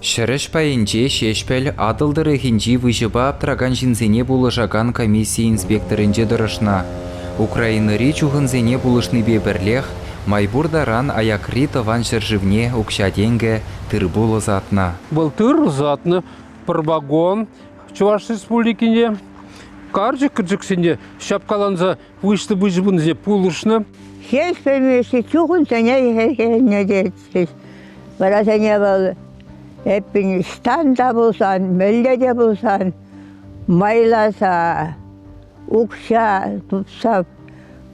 Ҫӗрӗҫ пайӗнче Ҫеҫпӗл Атӑл тӑрӑхӗнчи выҫӑпа аптракан ҫынсене пулӑшакан комисси инспекторӗнче тӑрӑшнӑ. Украинӑри чухӑнсене пулӑшнипе пӗрлех май пур таран аякри тӑван ҫӗршывне укҫа-тенкӗ, тыр-пул ӑсатнӑ. Вӑл тыр ӑсатнӑ, пӗр вагон Чӑваш Республикине, карчӑк-кӗрчӗксене ҫапкаланса выҫлӑ выҫӑ пынисене пулӑшнӑ. Ҫеҫпӗл Мишши чухӑнсене хӗрхеннӗ тетчӗҫ. Варасене вӑл эппин ӑҫтан та пулсан, мӗнле те пулсан майласа, укҫа тупса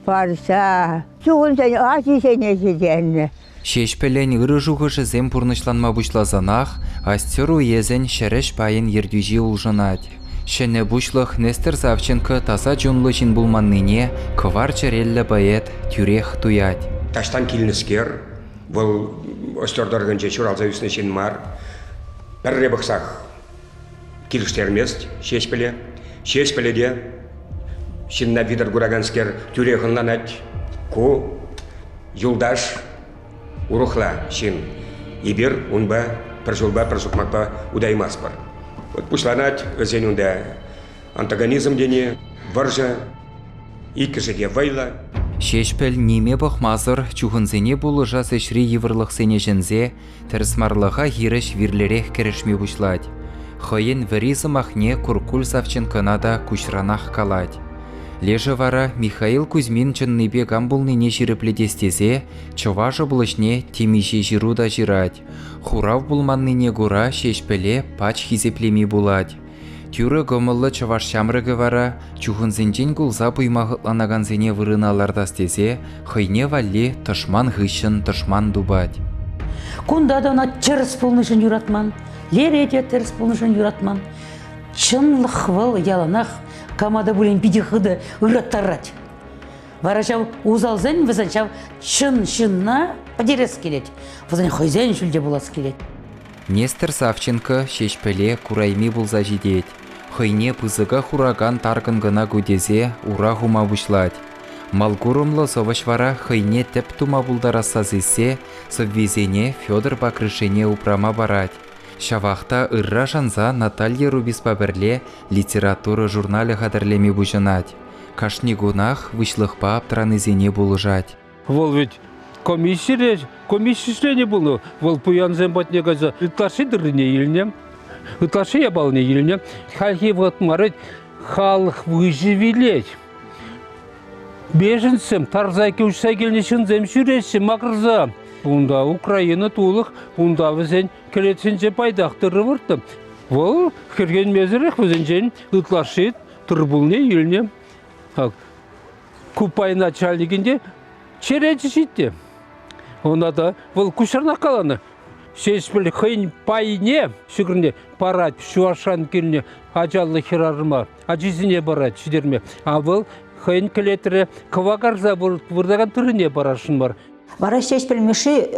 парса чухӑнсен ачисене ҫитернӗ. Ҫеҫпӗлӗн ырӑ шухӑшӗсем пурнӑҫланма пуҫласанах Остер уесӗн ҫӗрӗҫ пайӗн ертӳҫи улшӑнать. Ҫӗнӗ пуҫлӑх Нестер Савченко таса чунлӑ ҫын пулманнине кӑвар чӗреллӗ поэт тӳрех туять. Таҫтан килнӗскер, вӑл Остер тӑрӑхӗнче ҫуралса ӳснӗ ҫын мар. Пӗрре пӑхсах килӗштермест Ҫеҫпӗле. Ҫеҫпӗле те ҫынна витӗр кураканскер тӳрех ӑнланать. Ку юлташ урӑхла ҫын. Эпир унпа пӗр ҫулпа, пӗр сукмакпа утаймастпӑр. Вот пуҫланать вӗсен унта антагонизм тени, вӑрҫӑ, иккӗшӗ те вӑйлӑ. Ҫеҫпӗл ниме пӑхмасӑр чухӑнсене пулӑшас ӗҫри йывӑрлӑхсене ҫӗнсе тӗрӗсмарлӑха хирӗҫ вирлӗрех кӗрешме пуҫлать. Хӑйӗн вӗри сӑмахне Куркуль Савченкӑна та куҫранах калать. Лешӗ вара Михаил Кузьмин чӑннипе кам пулнине ҫирӗплетес тесе Чӑваш облаҫне темиҫе ҫыру та ҫырать. Хурав пулманнине кура Ҫеҫпӗле пач хисеплеми пулать. Тӳрӗ кӑмӑллӑ чӑваш ҫамрӑкӗ вара чухӑнсенчен кулса пуйма хӑтланакансене вырӑна лартас тесе хӑйне валли тӑшман хыҫҫӑн тӑшман тупать. Кунта та ӑна тӗрӗс пулнӑшӑн юратман, лере те тӗрӗс пулнӑшӑн юратман. Чӑнлӑх вӑл яланах кама та пулин питӗ хытӑ ыраттарать. Вара ҫав усалсен вӗсен ҫав чӑн ҫынна пӗтерес килет. Вӗсен хӑйсен ҫӳлте пулас килет. Нестер Савченко Ҫеҫпӗле курайми пулса ҫитет. Хӑйне пысӑка хуракан таркӑн кӑна ку тесе ура хума пуҫлать. Малкурӑмлӑ сӑвӑҫ вара хӑйне тӗп тума пултарасса сиссе сӑввисене Федор Пакрышене упрама парать. Ҫавах та ырра шанса Наталья Рубиспа пӗрле литература журналӗ хатӗрлеме пуҫӑнать. Кашни кунах выҫлӑхпа аптранисене пулӑшать. Вӑл ведь комиссире, комисси членӗ пулнӑ. Вӑл пуянсем патне кайса ытлашши тыррине илнӗ, ытлашши япалине илнӗ. Хальхи вӑхӑт мар вӗт, халӑх выҫӑ вилет. Беженцсем тарса уҫса килнӗ ҫынсем ҫӳреҫҫӗ макӑрса. Унта Украина тулӑх, унта вӗсен кӗлетсенче пайтах тырӑ выртнӑ. Вӑл хӗрхенмесӗрех вӗсенчен ытлашши тыр-пулне илнӗ. Ку пай начальникӗн те черечӗ ҫитнӗ. Ӑна та вӑл куҫранах каланӑ. Ҫеҫпӗл хӑйӗн пайне ҫӑкӑрне парать Чӑвашран килнӗ ачаллӑ хӗрарӑма, ачисене парать ҫитерме. А вӑл хӑйӗн кӗлетре кӑвакарса выртакан тыррине парасшӑн мар. Вара Ҫеҫпӗл Мишши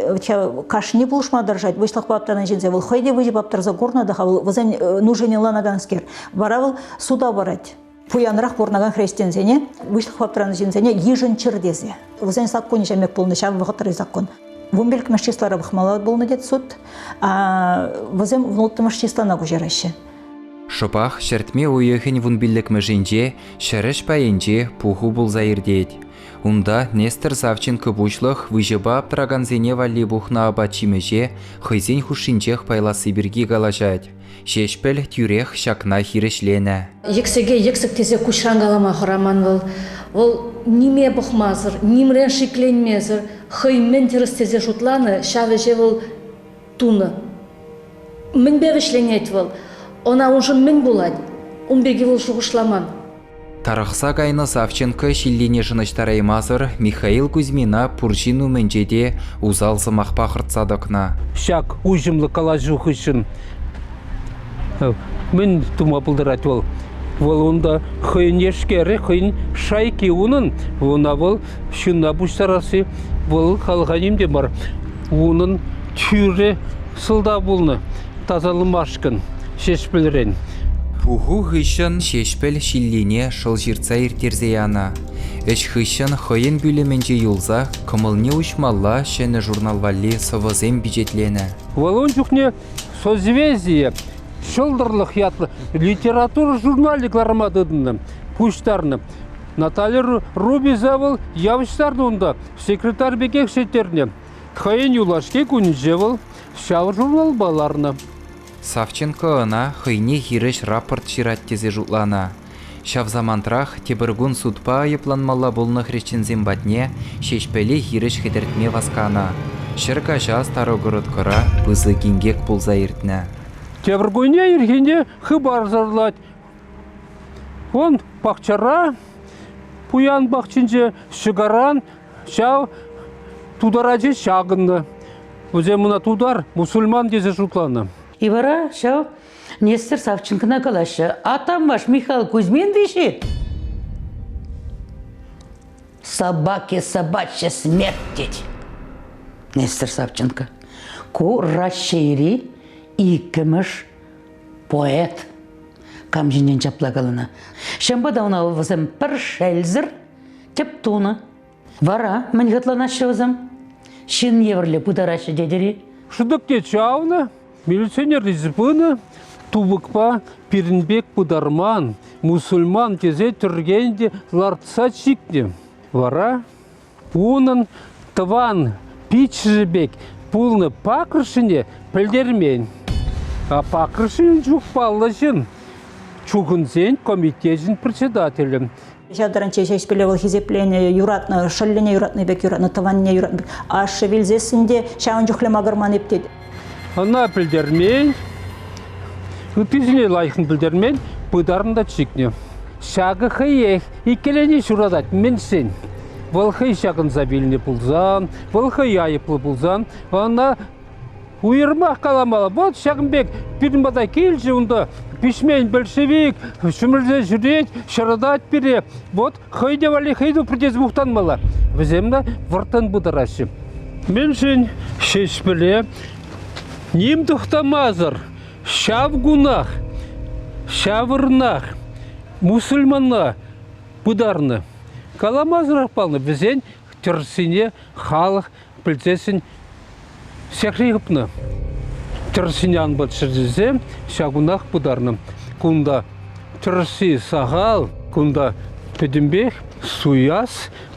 кашни пулӑшма тӑрӑшать, выҫлӑхпа аптранӑ ҫынсем. Вӑл хӑй те выҫӑпа аптӑраса курнӑ та-ха, вӑл вӗсен нушине ӑнланаканскер. Вара вӑл суда парать. Пуянрах пурӑнакан хресченсене, выҫлӑхпа аптранӑ ҫынсене йышӑнччӑр тесе. Вӗсен саккунӗ ҫав пек пулнӑ, ҫав вӑхӑтри саккун. Вунпиллӗкмӗш числара пӑхмалла пулнӑ тет суд, вӗсем вунулттӑмӗш числана куҫараҫҫӗ. Шӑпах ҫӗртме уйӑхӗн вунпиллӗкмӗшӗнче ҫӗрӗҫ пайӗнче пуху пулса иртет. Унта Нестер Савченко пуҫлӑх выҫӑпа аптӑракансене валли пухнӑ апат-ҫимӗҫе хӑйсен хушшинчех пайласси пирки калаҫать. Ҫеҫпӗл тӳрех ҫакна хирӗҫленӗ. Йӗксӗке йӗксӗк тесе куҫран калама хӑраман вӑл. Вӑл ниме пӑхмасӑр, нимрен шикленмесӗр хӑй мӗн тӗрӗс тесе шутланӑ, ҫав ӗҫе вӑл тунӑ. Мӗнпе вӗҫленет вӑл? Ӑна уншӑн мӗн пулать? Ун пирки вӑл шухӑшламан. Тарӑхса кайнӑ Савченко ҫиллине шӑнӑҫтараймасӑр Михаил Кузьмина пур ҫын умӗнче те усал сӑмахпа хӑртса тӑкнӑ. Ҫак уҫӑмлӑ калаҫу хыҫҫӑн мӗн тума пултарать вӑл? Вӑл унта хӑйӗн эшкерӗ, хӑйӗн шайки унӑн. Ӑна вӑл ҫынна пуҫтарасси вӑл халӑха ним те мар. Унӑн тӳрӗ сӑлтав пулнӑ тасалмашкӑн Ҫеҫпӗлрен. Пуху хыҫҫӑн Ҫеҫпӗл ҫиллине шӑл ҫыртса ирттерсе янӑ. Ӗҫ хыҫҫӑн хӑйӗн пӳлӗмӗнче юлса кӑмӑлне уҫмалла ҫӗнӗ журнал валли сӑвӑсем пичетленӗ. Вӑл ун чухне «Созвездие» Ҫӑлтӑрлӑх ятлӑ литература журналӗ кӑларма тытӑннӑ, пуҫтарнӑ. Наталья Рубиза вӑл явӑҫтарнӑ унта, секретарь пекех ҫитернӗ. Хӑйӗн юлашки кунӗнче вӑл ҫав журналпа ларнӑ. Савченко ӑна хӑйне хирӗҫ рапорт ҫырать тесе шутланӑ. Ҫав самантрах тепӗр кун судпа айӑпланмалла пулнӑ хресченсем патне Ҫеҫпӗле хирӗҫ хӗтӗртме васканӑ. Ҫӗркаҫа Старогородкӑра пысӑк инкек пулса иртнӗ. Тепӗр кунне ирхине хыпарсӑрлать. Он пахчара, пуян пахчинче ҫӑкаран ҫав тутар ачи ҫакӑннӑ. Вӗсем ӑна тутар, мусульман тесе шутланӑ. И вара ҫав Нестер Савченкона калаҫҫӗ. А там ваш Михаил Кузьмин виҫи? Собаке собачья смерть тет Нестер Савченко. Ку Раҫҫейри иккӗмӗш поэт. Кам ҫинчен ҫапла каланӑ. Ҫавӑнпа та ӑна вӗсем пӗр шелсӗр тӗп тунӑ. Вара мӗн хӑтланаҫҫӗ вӗсем? Ҫын евӗрлӗ пытараҫҫӗ тетӗр-и? Шӑтӑк те чавнӑ, милиционер илсе пынӑ, тупӑкпа пирӗн пек пытарман, мусульман тесе тӗркен те лартса чикнӗ. Вара унӑн тӑван пиччӗшӗ пек пулнӑ пакӑршине пӗлтермен. А пакӑршин чух паллӑ ҫын, чухӑнсен комитечӗн председателӗ. Ҫав таранччен Ҫеҫпӗле вӑл хисепленӗ, юратнӑ, шӑллӗне юратнӑ пек юратнӑ, тӑванне юратнӑ пек. Ашшӗ вилсессӗн те ҫавӑн чухлӗ макӑрман эп тет. Ӑна пӗлтермен, ыттисене лайӑхӑн пӗлтермен, пытарнӑ та чикнӗ. Ҫакӑ хӑех иккӗленӳ ҫуратать. Мӗншӗн? Вӑл хӑй ҫакӑнса вилнӗ пулсан, вӑл хӑй айӑплӑ пулсан, ӑна Уйрӑмах каламалла, вот ҫакӑн пек пирӗн пата килчӗ унта пиҫмен большевик, ҫӗмӗрсе ҫӳрет, ҫӑрӑтать пире. Вот хӑй те валли хӑй тупрӗ тесе мухтанмалла. Вӗсем те вӑрттӑн пытараҫҫӗ. Мӗншӗн Ҫеҫпӗле Ним тӑхтамасӑр ҫав кунах, ҫав вырӑнах мусульманла пытарнӑ. Каламасӑрах паллӑ, вӗсен тӗрӗссине халӑх пӗлсессӗн сехри хӑпнӑ. Тӗрӗссине ан пӑтчӑр тесе ҫав кунах пытарнӑ. Кунта тӗрӗсси сахал, кунта пӗтӗмпех суяс,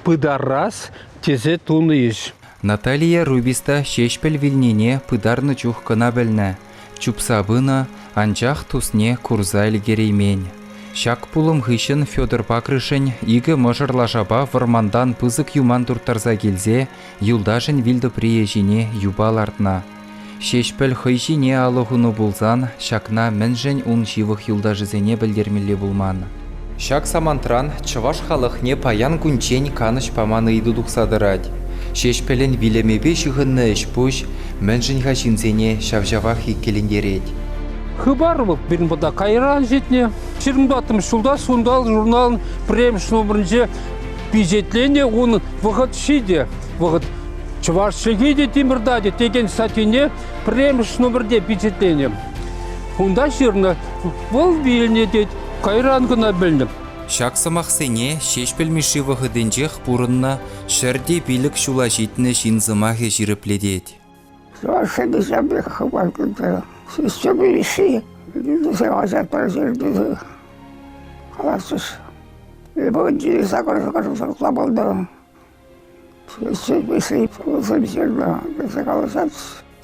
пытарас тесе тунӑ ӗҫ. Наталия Рубис та Ҫеҫпӗл вилнине пытарнӑ чух кӑна пӗлнӗ. Чупса пынӑ, анчах тусне курса ӗлкӗреймен. Ҫак пулӑм хыҫҫӑн Федор Пакрышӗн икӗ мӑшӑр лашапа вӑрмантан пысӑк юман турттарса килсе юлташӗн вилтӑприйӗ ҫине юпа лартнӑ. Ҫеҫпӗл хӑй ҫине алӑ хунӑ пулсан ҫакна мӗншӗн ун ҫывӑх юлташӗсене пӗлтермелле пулман? Ҫак самантран чӑваш халӑхне паян кунччен канӑҫ паман ыйту тухса тӑрать. Ҫеҫпӗлӗн вилӗмӗпе ҫыхӑннӑ ӗҫ-пуҫ мӗншӗн-ха ҫынсене ҫав-ҫавах иккӗлентерет? Хыпар вӑл пирӗн пата кайран ҫитнӗ. 24 ҫулта Сунтал журналӑн пӗрремӗш номерӗнче пичетленнӗ унӑн Вӑхӑт ҫитӗ. Вӑхӑт чӑваш чӗлхи те тимӗр текен статйине пӗрремӗш номерте пичетленӗ. Унта ҫырнӑ, вӑл вилнӗ тет, кайран кӑна пӗлнӗ. Ҫак сӑмахсене Ҫеҫпӗл Мишши вӑхӑтӗнчех пурӑннӑ 105 ҫула ҫитнӗ ҫын сӑмахӗ ҫирӗплетет. Чӑвашсен ҫав пек хыпар кӳрсе Ҫеҫпӗл Мишши тесе хаҫатпа ҫырнӑ калатчӗҫ. Эпӗ сакӑр пултӑм.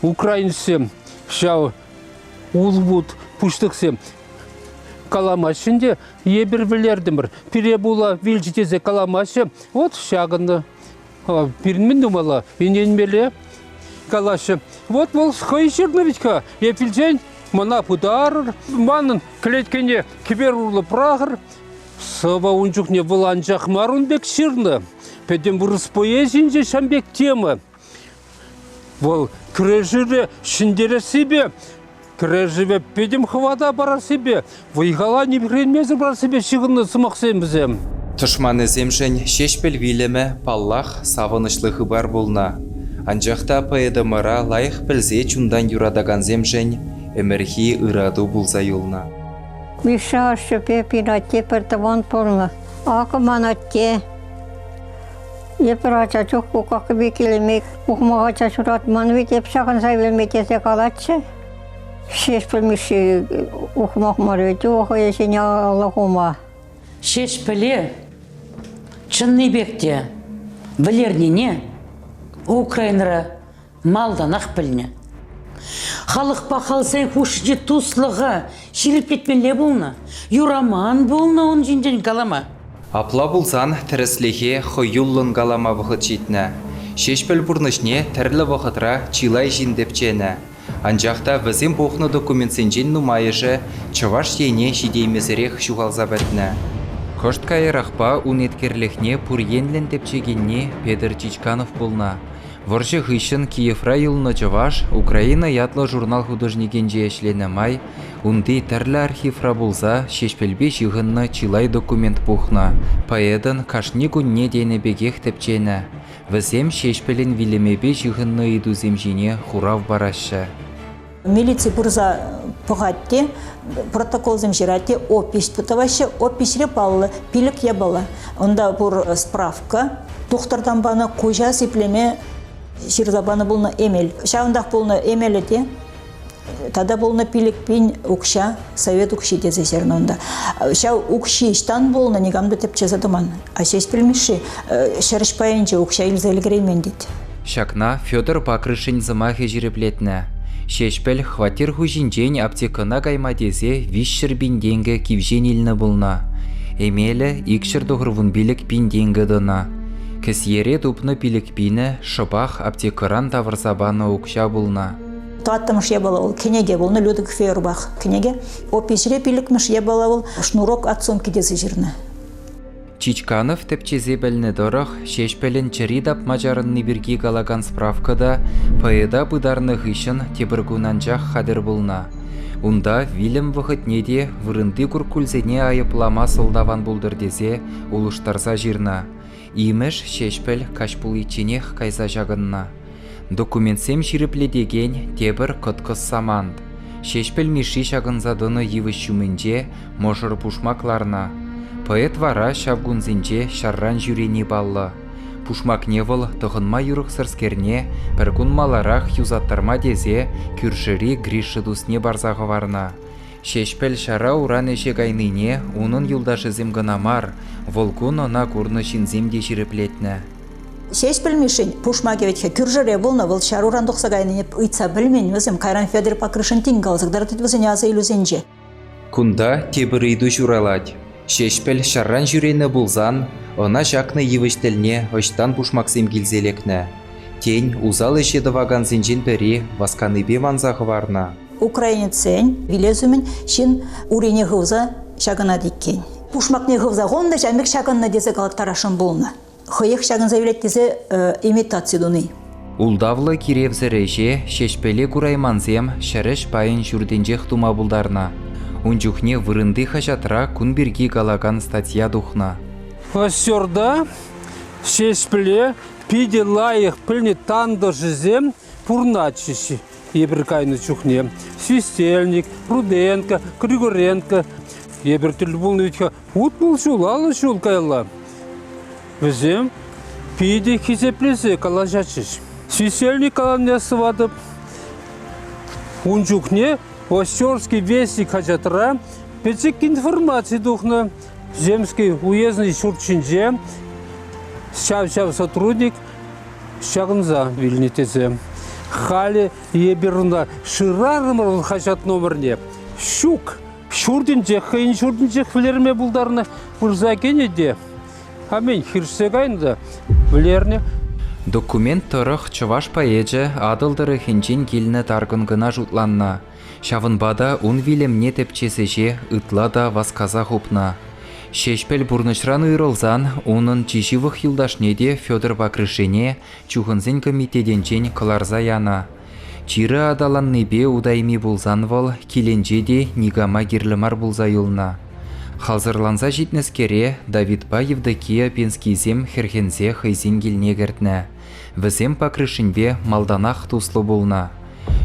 Украинцсем ҫав улпут пуҫлӑхсем каламаҫҫӗ ӗнтӗ, эпир вӗлертӗмӗр, пире пула вилчӗ тесе каламаҫҫӗ. Вот ҫакӑнта пирӗн мӗн тумалла? Ӗненмелле калаҫҫӗ. Вот вӑл хӑй ҫырнӑ вӗт-ха, эп вилсен мана пытарӑр, манӑн кӗлеткене кӗпер урлӑ пӑрахӑр, Сӑвӑ ун чухне вӑл анчах мар ун пек ҫырнӑ. Пӗтӗм вырӑс поэзийӗнче ҫавӑн пек тема. Вӑл кӗрешӳре ҫӗнтерессипе, кӗрешӗве пӗтӗм хӑвата парассипе, вӑй-хала нихренмесӗр парассипе ҫыхӑннӑ сӑмахсем вӗсем. Тӑшманӗсемшӗн Ҫеҫпӗл вилӗмӗ, паллах, савӑнӑҫлӑ хыпар пулнӑ. Анчах та поэтӑмӑра лайӑх пӗлсе чунтан юратакансемшӗн ӗмӗрхи ырату пулса юлнӑ. Миша ашшӗпе пин атте пӗр тӑван пулнӑ. Акӑ ман атте. Эпир ача чух кукакипе килӗме ухмах ача ҫуратман вӗт эп ҫакӑнса вилме тесе калатчӗ. Ҫеҫпӗл Мишши ухмах мар вӗт, хӑй ҫине алӑ хума. Ҫеҫпӗле чӑннипех те вӗлернине Украинӑра малтанах пӗлнӗ. Халӑхпа халсен хушшинчи туслӑха ҫирӗплетмелле пулнӑ, юраман пулнӑ ун ҫинчен калама. Апла пулсан тӗрӗслӗхе хӑюллӑн калама вӑхӑт ҫитнӗ. Ҫеҫпӗл пурнӑҫне тӗрлӗ вӑхӑтра чылай ҫын тӗпченӗ. Анчах та вӗсем пухнӑ документсенчен нумайӑшӗ Чӑваш Ене ҫитеймесӗрех ҫухалса пӗтнӗ. Кӑшт каярахпа ун еткерлӗхне пур енлӗн тӗпчекенни Петӗр Чичканов пулнӑ. Вӑрҫӑ хыҫҫӑн Киевра юлнӑ чӑваш Украина ятлӑ журнал художникӗнче ӗҫленӗ май унти тӗрлӗ архивра пулса Ҫеҫпӗлпе ҫыхӑннӑ чылай документ пухнӑ, поэтӑн кашни кунне тенӗ пекех тӗпченӗ. Вӗсем Ҫеҫпӗлӗн вилӗмӗпе ҫыхӑннӑ ыйтусем ҫине хурав параҫҫӗ. Милици пырса пӑхать те, протоколсем ҫырать те, опись тӑваҫҫӗ. Опиҫре паллӑ, пилӗк япала. Унта пур справка, тухтӑртан панӑ куҫа сиплеме ҫырса панӑ пулнӑ эмел. Ҫавӑнтах пулнӑ эмелӗ те тата пулнӑ 5000 укҫа, совет укҫи тесе ҫырнӑ унта. Ҫав укҫи ӑҫтан пулнӑ, никам та тӗпчесе тӑман. А Ҫеҫпӗл Мишши ҫӗрӗҫ пайӗнче укҫа илсе ӗлкӗреймен тет. Ҫакна Федор Пакрышӗн сӑмахӗ ҫирӗплетнӗ. Ҫеҫпӗл хваттер хуҫинчен аптекӑна кайма тесе 300 пин тенкӗ кивҫен илнӗ пулнӑ. Эмелӗ 295 пин тенкӗ тӑнӑ. Кӗсьере тупнӑ пилӗк пинӗ шӑпах аптекӑран тавӑрса панӑ укҫа пулнӑ. Тӑваттӑмӗш япала вӑл кӗнеке пулнӑ, Люда Фейербах кӗнеке. Опиҫре пиллӗкмӗш япала вӑл «Шнурок от сумки» тесе ҫырнӑ. Чичканов тӗпчесе пӗлнӗ тӑрӑх, Ҫеҫпӗлӗн чӗри тапма чарӑнни пирки калакан справка та поэта пытарнӑ хыҫҫӑн тепӗр кун анчах хатӗр пулнӑ. Унта вилӗм вӑхӑтне те вырӑнти куркульсене айӑплама сӑлтав ан пултӑр тесе улӑштарса ҫырнӑ. Имӗш, Ҫеҫпӗл каҫ пуличченех кайса ҫакӑннӑ. Документсем ҫирӗплетекен тепӗр кӑткӑс самант. Ҫеҫпӗл Мишши ҫакӑнса тӑнӑ йывӑҫ ҫумӗнче мӑшӑр пушмак ларнӑ. Поэт вара ҫав кунсенче ҫарран ҫӳрени паллӑ. Пушмакне вӑл тӑхӑнма юрӑхсӑрскерне пӗр кун маларах юсаттарма тесе кӳршӗри Гриша тусне парса хӑварнӑ. Ҫеҫпӗл ҫара уран ӗҫе кайнине унӑн юлташӗсем кӑна мар, вӑл кун ӑна курнӑ ҫынсем те ҫирӗплетнӗ. Ҫеҫпӗл Мишшин пушмакӗ вӗт-ха кӳршӗре пулнӑ, вӑл ҫаруран тухса кайнине ыйтса пӗлмен вӗсем. Кайран Федор Покрышин тин каласа кӑтартать вӗсене аса илӳсенче. Кунта тепӗр ыйту ҫуралать. Ҫеҫпӗл ҫарран ҫӳренӗ пулсан ӑна ҫакнӑ йывӑҫ тӗлне ӑҫтан пушмаксем килсе лекнӗ? Тен, усал ӗҫе тӑвакансенчен пӗри васканипе манса хӑварнӑ? Украинецсен вилес умӗн ҫын урине хывса ҫакӑнать иккен. Пушмакне хывса хунӑ та ҫавӑн пек ҫакӑннӑ тесе калаттарасшӑн пулнӑ. Хӑех ҫакӑнса вилет тесе имитаци туни. Ултавлӑ киревсӗр ӗҫе Ҫеҫпӗле кураймансем ҫӗрӗҫ пайӗн ҫуртӗнчех тума пултарнӑ. Ун чухне вырӑнти хаҫатра кун пирки калакан статья тухнӑ. Костерта Ҫеҫпӗле питӗ лайӑх пӗлнӗ тантӑшӗсем пурӑнатчӗҫ эпир кайнӑ чухне. Свистельник, Руденко, Григоренко. Эпир тӗл пулнӑ вӗт-ха 60 ҫул, 50 ҫул каялла. Вӗсем питӗ хисеплесе калаҫатчӗҫ. Священник каланине сыватӑп. Ун чухне Остерский вестник хаҫатра пӗчӗк информаци тухнӑ. Земский уездный ҫурт ҫинче ҫав-ҫав сотрудник ҫакӑнса вилнӗ тесе. Халӗ эпир унта шырарӑмӑр хаҫат номерне. Ҫук, ҫуртӗнчех, хӑйӗн ҫуртӗнчех вӗлерме пултарнӑ. Пырса кӗнӗ те Аминь, хирӗҫсе кайнӑ та вӗлернӗ. Документ тӑрӑх чӑваш поэчӗ Атӑл тӑрӑхӗнчен килнӗ таркӑн кӑна шутланнӑ. Ҫавӑнпа та ун вилӗмне тӗпчес ӗҫе ытла та васкаса хупнӑ. Ҫеҫпӗл пурнӑҫран уйрӑлсан унӑн чи ҫывӑх юлташне те Федор Покрышине чухӑнсен комитетӗнчен кӑларса янӑ. Чирӗ аталаннипе утайми пулсан вӑл килӗнче те никама кирлӗ мар пулса юлнӑ. Халсӑрланса ҫитнӗскере Давидпа Евдокия Пенскийсем хӗрхенсе хӑйсен килне кӗртнӗ. Вӗсем Покрышинпе малтанах туслӑ пулнӑ.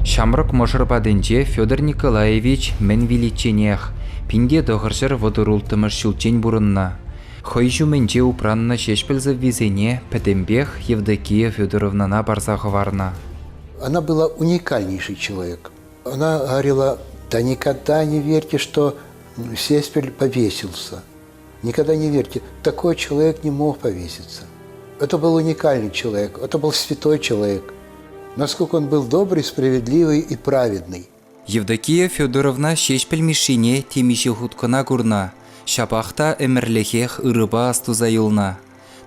Ҫамрӑк мӑшӑр патӗнче Федор Николаевич мӗн виличченех, 1936 ҫулччен пурӑннӑ. Хӑй ҫумӗнче упраннӑ Ҫеҫпӗл сӑввисене пӗтӗмпех Евдокия Федоровнӑна парса хӑварнӑ. Она была уникальнейший человек. Она говорила, да никогда не верьте, что Сеспель повесился. Никогда не верьте, такой человек не мог повеситься. Это был уникальный человек, это был святой человек. Насколько он был добрый, справедливый и праведный. Евдокия Федоровна Ҫеҫпӗл Мишшине темиҫе хут кӑна курнӑ, ҫапах та ӗмӗрлӗхех ырӑпа астуса юлнӑ.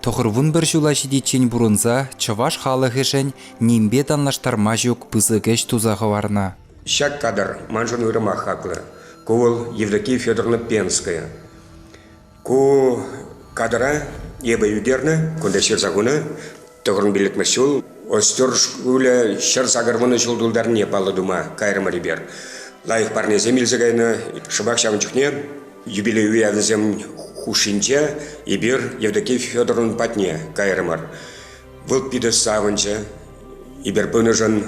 91 ҫула ҫитиччен пурӑнса чӑваш халӑхӗшӗн нимпе танлаштарма ҫук пысӑк ӗҫ туса хӑварнӑ. Ҫак кадр маншӑн уйрӑмах хаклӑ. Ку вӑл Евдокия Федоровна Пенская. Ку кадра эпӗ ӳкернӗ, кунта ҫырса хунӑ. Тӑхӑрӑн пиллӗкмӗш ҫул Остер шкулӗ 180 ҫул тултарнине паллӑ тума кайрӑмӑр эпир. Лайӑх парнесем илсе кайнӑ. Шӑпах ҫавӑн чухне юбилей уявӗсем хушшинче эпир Евдокия Федоровна патне кайрӑмӑр. Вӑл питӗ савӑнчӗ. Эпир пынӑшӑн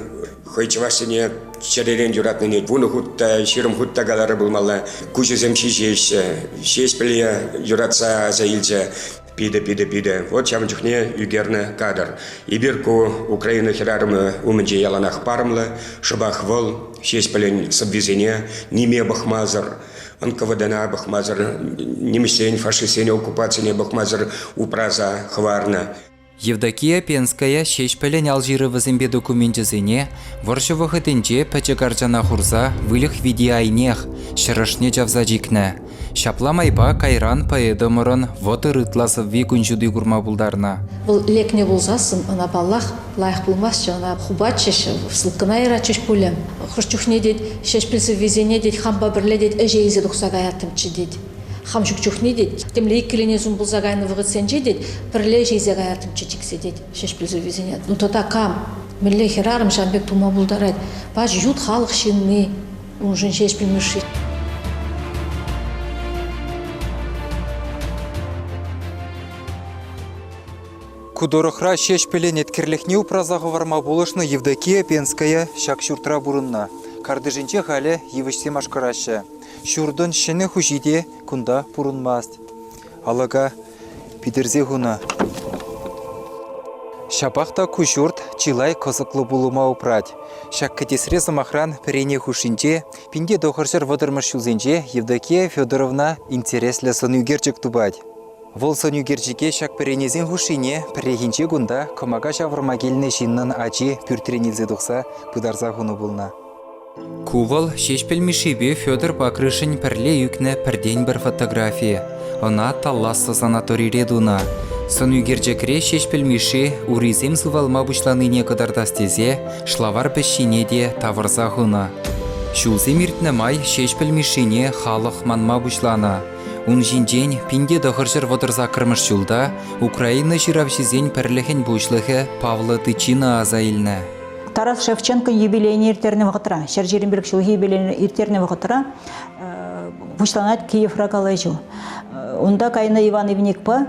хӑй чӑвашсене чӗререн юратнине вунӑ хут та, 20 хут та каларӗ пулмалла. Куҫӗсем ҫиҫеҫҫӗ, Ҫеҫпӗле юратса аса илчӗ. Питӗ, питӗ, питӗ. Вот ҫавӑн чухне ӳкернӗ кадр. Эпир ку Украина хӗрарӑмӗ умӗнче яланах парӑмлӑ. Шӑпах вӑл Ҫеҫпӗлӗн сӑввисене ниме пӑхмасӑр, НКВДна пӑхмасӑр, нимӗҫсен, фашистсен оккупацине пӑхмасӑр упраса хӑварнӑ. Евдокия Пенская Ҫеҫпӗлӗн ал ҫырӑвӗсемпе докуменчӗсене вӑрҫӑ вӑхӑтӗнче пӗчӗк арчана хурса выльӑх вити айнех, ҫӗр ӑшне чавса чикнӗ. Ҫапла майпа кайран поэтӑмӑрӑн 30 ытла сӑвви кун ҫути курма пултарнӑ. Вӑл лекнӗ пулсассӑн ӑна, паллах, лайӑх пулмастчӗ, ӑна хупатчӗҫ, ссылкӑна яратчӗҫ пулӗ. Хӑш чухне, тет, Ҫеҫпӗл сӑввисене, тет, хампа пӗрле, тет, ӗҫе илсе тухса каяттӑмччӗ, тет. Хам ҫук чухне, тет, темле иккӗленесун пулса кайнӑ вӑхӑтсенче, тет, пӗрле ӗҫейсе каяттӑмччӗ чиксе, тет, Ҫеҫпӗл сӑввисене. Ну тата кам, мӗнле хӗрарӑм ҫавӑн пек тума пултарать? Пач ют халӑх ҫынни, уншӑн Ҫеҫпӗл Мишши. Ку тӑрӑхра Ҫеҫпӗлӗн еткерлӗхне упраса хӑварма пулӑшнӑ Евдокия Пенская ҫак ҫуртра пурӑннӑ. Картишӗнче халӗ йывӑҫсем ашкӑраҫҫӗ. Ҫуртӑн ҫӗнӗ хуҫи те кунта пурӑнмасть. Алӑка питӗрсе хунӑ. Ҫапах та ку ҫурт чылай кӑсӑклӑ пулӑма упрать. Ҫак кӗтесре, сӑмахран, пӗрене хушшинче 1930-мӗш ҫулсенче Евдокия Федоровна интереслӗ сӑнӳкерчӗк тупать. Вӑл сӑнӳкерчӗке ҫак пӗренесен хушшине пӗррехинче кунта кӑмака ҫавӑрма килнӗ ҫыннӑн ачи пӳртрен илсе тухса пытарса хунӑ пулнӑ. Ку вӑл Ҫеҫпӗл Мишшипе Федор Пакрышӗн пӗрле ӳкнӗ пӗртен-пӗр фотографи. Ӑна Талласса санаторире тунӑ. Сӑнӳкерчӗкре Ҫеҫпӗл Мишши урисем сывалма пуҫланине кӑтартас тесе шлавар пӗҫҫине те тавӑрса хунӑ. Ҫулсем иртнӗ май Ҫеҫпӗл Мишшине халӑх манма пуҫланӑ. Ун ҫинчен 1938 ҫулта Украина ҫыравҫисен пӗрлӗхӗн пуҫлӑхӗ Павло Тычина аса илнӗ. Тарас Шевченкон юбилейне ирттернӗ вӑхӑтра, 125 ҫулхи юбилейне ирттернӗ вӑхӑтра пуҫланать Киевра калаҫу. Унта кайнӑ Иван Ивникпа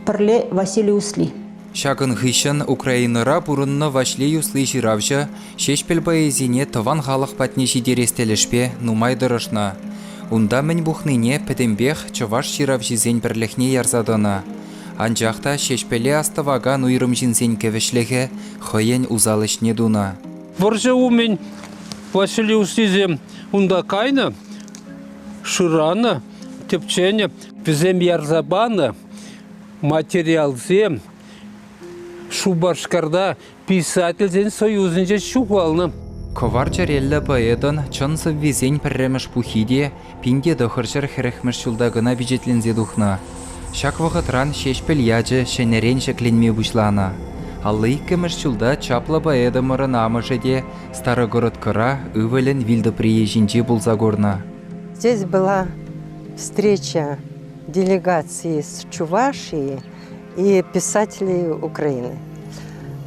пӗрле Василий Усли. Ҫакӑн хыҫҫӑн Украинӑра пурӑннӑ Ваҫлей Усли ҫыравҫӑ Ҫеҫпӗл поэзине тӑван халӑх патне ҫитерес тӗлӗшпе нумай тӑрӑшнӑ. Унта мӗн пухнине пӗтӗмпех чӑваш ҫыравҫисен пӗрлӗхне ярса тӑнӑ. Анчах та Ҫеҫпӗле астӑвакан уйрӑм ҫынсен кӗвӗҫлӗхӗ хӑйӗн усал ӗҫне тунӑ. Вӑрҫӑ умӗн Василий Устисем унта кайнӑ, шыранӑ, тӗпченӗ. Вӗсем ярса панӑ материалсем Шупашкарта Писательсен союзӗнче ҫухалнӑ. Кӑвар чӗреллӗ поэтӑн чӑн сӑввисен пӗрремӗш пуххи те 1940-мӗш ҫулта кӑна пичетленсе тухнӑ. Ҫак вӑхӑтран Ҫеҫпӗл ячӗ ҫӗнӗрен ҫӗкленме пуҫланӑ. 52-мӗш ҫулта чаплӑ поэтӑмӑрӑн амӑшӗ те Старогородкӑра ывӑлӗн вилтӑприйӗ ҫинче пулса курнӑ. Здесь была встреча делегации с Чувашией и писателей Украины.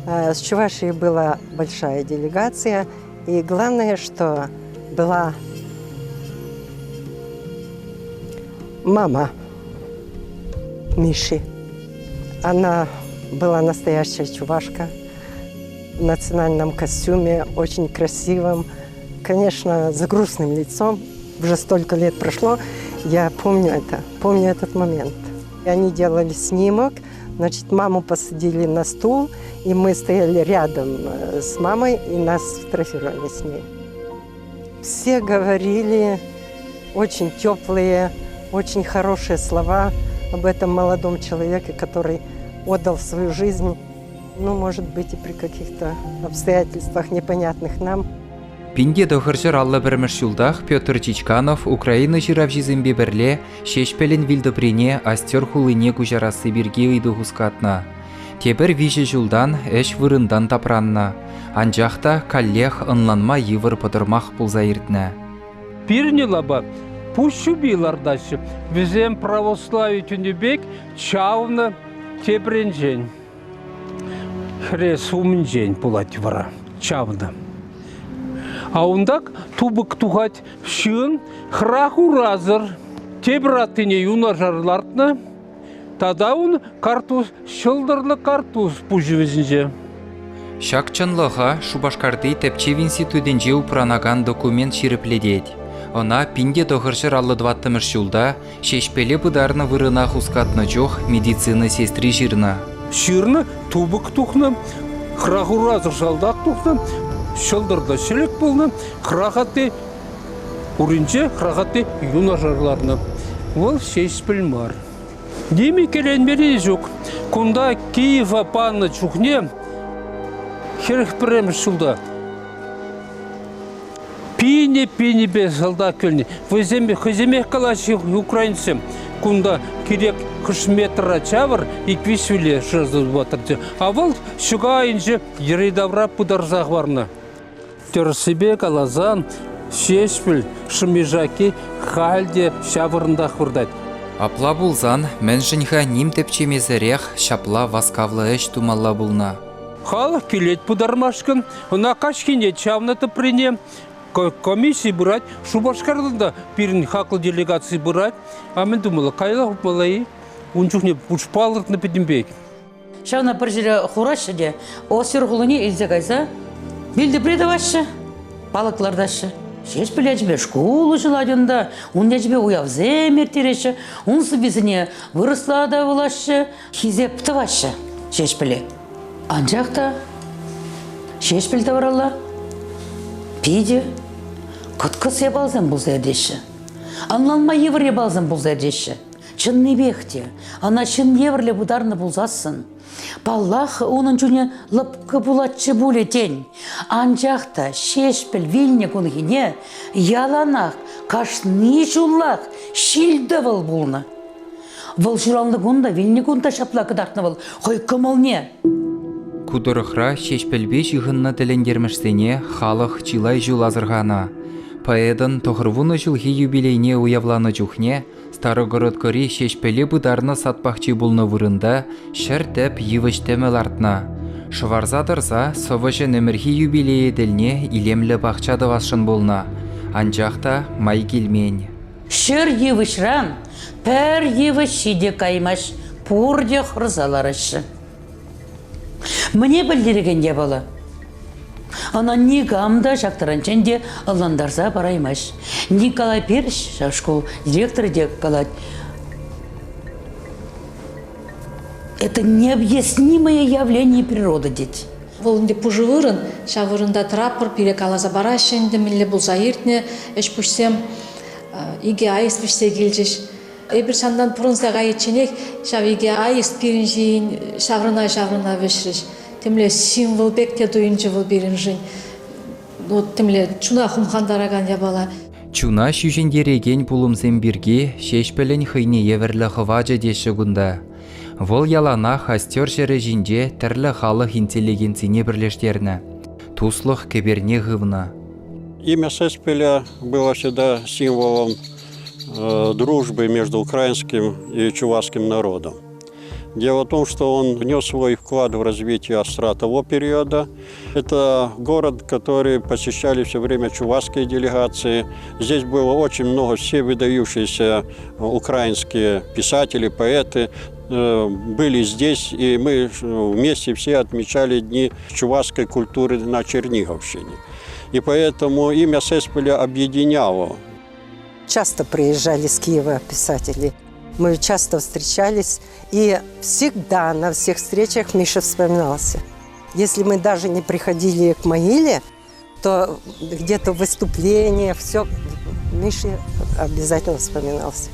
С Чувашии была большая делегация, и главное, что была мама Миши. Она была настоящая чувашка в национальном костюме, очень красивом, конечно, с грустным лицом. Уже столько лет прошло, я помню это, помню этот момент. И они делали снимок, значит, маму посадили на стул, и мы стояли рядом с мамой, и нас сфотографировали с ней. Все говорили очень теплые, очень хорошие слова об этом молодом человеке, который отдал свою жизнь, ну, может быть, и при каких-то обстоятельствах, непонятных нам. 1951 ҫултах Петр Чичканов Украина ҫыравҫисемпе пӗрле Ҫеҫпӗлӗн вилтӑприне Остер хулине куҫарасси пирки ыйту хускатнӑ. Тепӗр виҫӗ ҫултан ӗҫ вырӑнтан тапраннӑ. Анчах та каллех ӑнланма йывӑр пӑтӑрмах пулса иртнӗ. Пирӗн лапа пуҫ ҫупи лартаҫҫӗ. Вӗсем православи тӗнӗ пек чавнӑ тепринчен. Хӗрес умӗнчен пулать вара чавнӑ. А унтак тупӑк тухать ҫын хӑрах урасӑр. Тепӗр аттине юнашар лартнӑ. Тата ун картуз, ҫӑлтӑрлӑ картуз пуҫӗ вӗҫӗнче. Ҫак чӑнлӑха Шупашкарти тӗпчев институтӗнче упранакан документ ҫирӗплетет. Ӑна 1954 ҫулта Ҫеҫпӗле пытарнӑ вырӑна хускатнӑ чух медицина сестри ҫырнӑ. Ҫырнӑ, тупӑк тухнӑ, хӑрах-урасӑр салтак тухнӑ, ҫӑлтӑрлӑ ҫӗлӗк пулнӑ, хӑрах атти уринче хӑрах атти юнашар ларнӑ. Вӑл Ҫеҫпӗл мар. Ним иккӗленмелли ҫук. Кунта Киева панӑ чухне 41-мӗш ҫулта Пинӗ-пинӗпе салтак килнӗ. Вӗсем хӑйсемех калаҫҫӗ украинцсем. Кунта кирек хӑш метра чавӑр, ик-виҫ виле шыраса тупаттӑр. А вӑл ҫӑка айӗнче йӗри-тавра пытарса хӑварнӑ. Тӗрӗссипе каласан, Ҫеҫпӗл шӑмми-шакки халь те ҫав вырӑнтах выртать. Апла пулсан, мӗншӗн-ха ним тӗпчемесӗрех ҫапла васкавлӑ ӗҫ тумалла пулнӑ? Халӑх килет пытармашкӑн, ӑна каҫхине чавнӑ тӑприне. Комисси пырать, Шупашкартан та пирӗн хаклӑ делегаци пырать. А мӗн тумалла, каялла хупмалла-и? Ун чухне пуш палӑртнӑ пӗтӗмпех. Ҫавна пӗр ҫӗре хураҫҫӗ те Остер хулине илсе кайса вилтӑпри тӑваҫҫӗ, палӑк лартаҫҫӗ. Ҫеҫпӗл ячӗпе шкул уҫӑлать унта, ун ячӗпе уявсем ирттереҫҫӗ, ун сӑввисене вырӑсла та вулаҫҫӗ, хисеп тӑваҫҫӗ Ҫеҫпӗле. Анчах та Ҫеҫпӗл тавралла питӗ кӑткӑс япаласем пулса иртеҫҫӗ. Ӑнланма йывӑр япаласем пулса иртеҫҫӗ. Чӑннипех те, ӑна ҫын евӗрлӗ пытарнӑ пулсассӑн, паллах, унӑн чунӗ лӑпкӑ пулатчӗ пулӗ тен. Анчах та Ҫеҫпӗл вилнӗ кунхине яланах, кашни ҫуллах ҫил-тӑвӑл пулнӑ. Вӑл ҫуралнӑ кун та, вилнӗ кун та ҫапла кӑтартнӑ вӑл хӑй кӑмӑлне. Ку тӑрӑхра Ҫеҫпӗлпе ҫыхӑннӑ тӗлӗнтермӗшсене халӑх чылай ҫул асӑрханӑ. Поэтӑн тӑхӑрвунӑ ҫулхи юбилейне уявланӑ чухне Старогородкӑри Ҫеҫпӗле пытарнӑ сад пахчи пулнӑ вырӑнта 100 тӗп йывӑҫ тӗмӗ лартнӑ. Шӑварса тӑрса сӑвӑҫӑн ӗмӗрхи юбилейӗ тӗлне илемлӗ пахча тӑвасшӑн пулнӑ. Анчах та май килмен. Ҫӗр йывӑҫран пӗр йывӑҫҫи те каймасть, пурте хӑрса лараҫҫӗ. Мӗне пӗлтерекен япала? Ӑна никам та ҫак таранччен те ӑнлантарса параймасть. Николай Перҫ, ҫав шкул директорӗ те калать, это необъяснимое явление природы тет. Вӑл ӗнтӗ пушӑ вырӑн, ҫав вырӑнта тӑратпӑр, пире каласа параҫҫӗ ӗнтӗ мӗнле пулса иртнӗ ӗҫ-пуҫсем. Икӗ аист вӗҫсе килчӗҫ. Эпир ҫантан пурӑнса кайичченех ҫав икӗ аист пирӗн ҫийӗн ҫаврӑна-ҫаврӑна вӗҫрӗҫ. Темле символ пек те туйӑнчӗ вӑл пирӗншӗн. Ну, темле чуна хумхантаракан япала. Чуна ҫӳҫентерекен пулӑмсем пирки Ҫеҫпӗлӗн хӑйне евӗрлӗ хӑвачӗ теҫҫӗ кунта. Вӑл яланах Остер ҫӗрӗ ҫинче тӗрлӗ халӑх интеллигенцине пӗрлештернӗ, туслӑх кӗперне хывнӑ. Имя Сеспеля было всегда символом дружбы между украинским и чувашским народом. Дело в том, что он внес свой вклад в развитие Остра того периода. Это город, который посещали все время чувашские делегации. Здесь было очень много все выдающиеся украинские писатели, поэты были здесь, и мы вместе все отмечали дни чувашской культуры на Черниговщине. И поэтому имя Сеспеля объединяло. Часто приезжали с Киева писатели. Мы часто встречались, и всегда на всех встречах Миша вспоминался. Если мы даже не приходили к могиле, то где-то выступление, все, Миша обязательно вспоминался.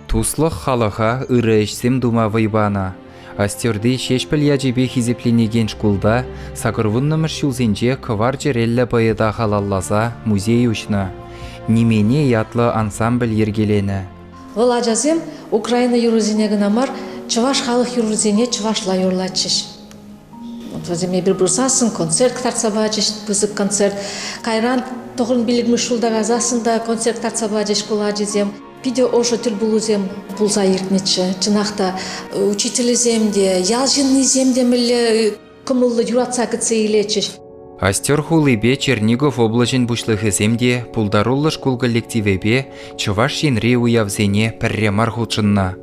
Туслӑх халӑха ырӑ ӗҫсем тума вӑй панӑ. Остерти Ҫеҫпӗл ячӗпе хисепленекен шкулта сакӑрвуннӑмӗш ҫулсенче кӑвар чӗреллӗ поэта халалласа музей уҫнӑ. Нимене ятлӑ ансамбль йӗркеленӗ. Вӑл ачасем Украина юррисене кӑна мар, чӑваш халӑх юррисене чӑвашла юрлатчӗҫ. Вот вӗсем эпир пырсассӑн концерт кӑтартса пачӗҫ, пысӑк концерт. Кайран тӑхӑн пиллӗкмӗш ҫулта кайсассӑн та концерт кӑтартса пачӗҫ шкул ачисем. Питӗ ӑшӑ тӗлпулусем пулса иртнӗччӗ. Чӑнах та, учителӗсем те, ял ҫыннисем те мӗнле кӑмӑллӑ юратса кӗтсе илетчӗҫ. Остер хулипе Чернигов облаҫӗн пуҫлӑхӗсем те пултаруллӑ шкул коллективӗпе Чӑваш Енри уявсене пӗрре мар хутшӑннӑ.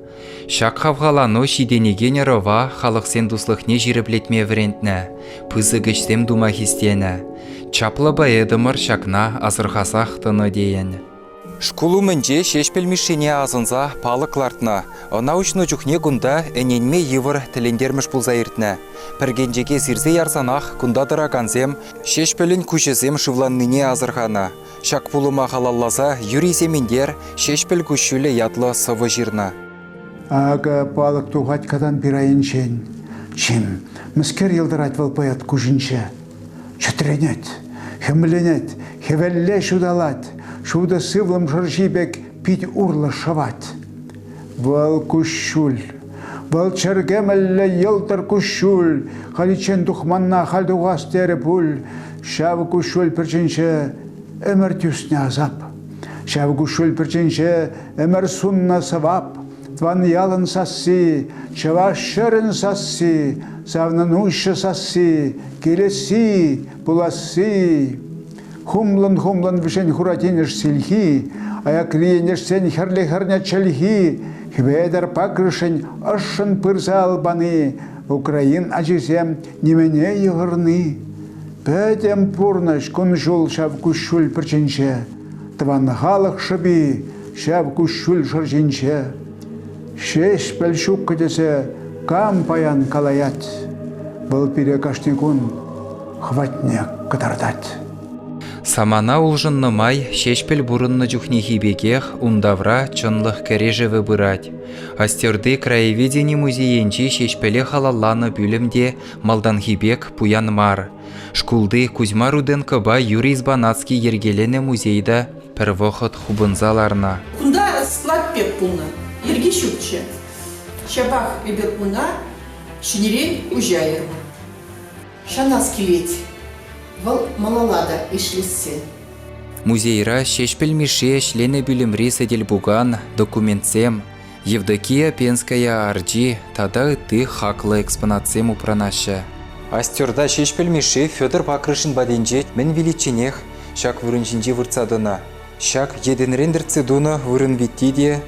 Ҫак хавхалану ҫитӗнекен ӑрӑва халӑхсен туслӑхне ҫирӗплетме вӗрентнӗ, пысӑк ӗҫсем тума хистенӗ. Чаплӑ поэтӑмӑр ҫакна асӑрхасах тӑнӑ тейӗн. Шкул умӗнче Ҫеҫпӗл Мишшине асӑнса палӑк лартнӑ. Ӑна уҫнӑ чухне кунта ӗненме йывӑр тӗлӗнтермӗш пулса иртнӗ. Пӗркенчӗке сирсе ярсанах кунта тӑракансем Ҫеҫпӗлӗн куҫӗсем шывланнине асӑрханӑ. Ҫак пулӑма халалласа Юрий Сементер «Ҫеҫпӗл куҫҫулӗ» ятлӑ сӑвӑ ҫырнӑ. Акӑ палӑк тухать катан пир айӗнчен. Чим, мӗскер йӑлтӑрать вӑл поэт куҫӗнче? Чӗтренет, хӗмленет, хӗвелле ҫуталать, ҫутӑ сывлӑм шӑрҫи пек пит урлӑ шӑвать. Вӑл куҫҫуль. Вӑл чӗркемӗллӗ йӑлтӑр куҫҫуль, халиччен тухманна халь тухас терӗ пуль. Ҫав куҫҫуль пӗрчинче ӗмӗр тӳснӗ асап. Ҫав куҫҫуль пӗрчинче ӗмӗр суннӑ сӑвап. Тӑван ялӑн сасси, чӑваш ҫӗрӗн сасси, савнӑн уҫӑ сасси, килесси, пуласси. Хумлӑн-хумлӑн вӗҫен хура тинӗс силхи, аякри ентешсен хӗрлӗ-хӗрне чӗлхи. Хӗветӗр Пакрышӗн ӑшшӑн пырса ал пани, Украин ачисем нимене йыхӑрни. Пӗтӗм пурнӑҫ кун-ҫул ҫав куҫҫуль пӗрчинче, тӑван халӑх шӑпи ҫав куҫҫуль шӑрҫинче. Ҫеҫпӗл ҫуккӑ тесе кам паян калаять, вӑл пире кашни кун хӑватне кӑтартать. Самана улшӑннӑ май Ҫеҫпӗл пурӑннӑ чухнехи пекех ун тавра чӑнлӑх кӗрешӗвӗ пырать. Остерти краеведени музейӗнчи Ҫеҫпӗле халалланӑ пӳлӗм те малтанхи пек пуян мар. Шкулти Кузьма Руденкопа Юрий Збанацкий йӗркеленӗ музей та пӗр вӑхӑт хупӑнса ларнӑ. Кунта склад пек пулнӑ, йӗрки ҫукчӗ. Ҫапах эпир ӑна ҫӗнӗрен уҫайрӑмӑр. Шанас килет, вӑл малалла та ӗҫлессе. Музейра Ҫеҫпӗл Мишши ӗҫленӗ пӳлӗмри сӗтел-пукан, документсем, Евдокия Пенская арчи тата ытти хаклӑ экспонатсем упранаҫҫӗ. Остерта Ҫеҫпӗл Мишши Федор Пакрышин патӗнче мӗн виличченех ҫак вырӑн ҫинче выртса тӑнӑ. Ҫак йӗтӗнрен тӗртсе тунӑ вырӑн витти те,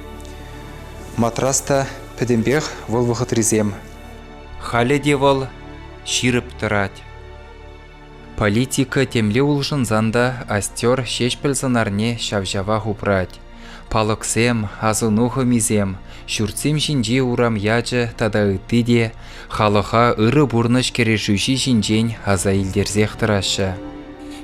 матрас та пӗтӗмпех вӑл вӑхӑтрисем. Халӗ те вӑл ҫирӗп тӑрать. Политика темле улшӑнсан та Остер Ҫеҫпӗл сӑнарне ҫав-ҫавах упрать. Палӑксем, асӑну хӑмисем, ҫуртсем ҫинчи урам ячӗ тата ытти те халӑха ырӑ пурнӑҫ кӗрешӳҫи ҫинчен аса илтерсех тӑраҫҫӗ.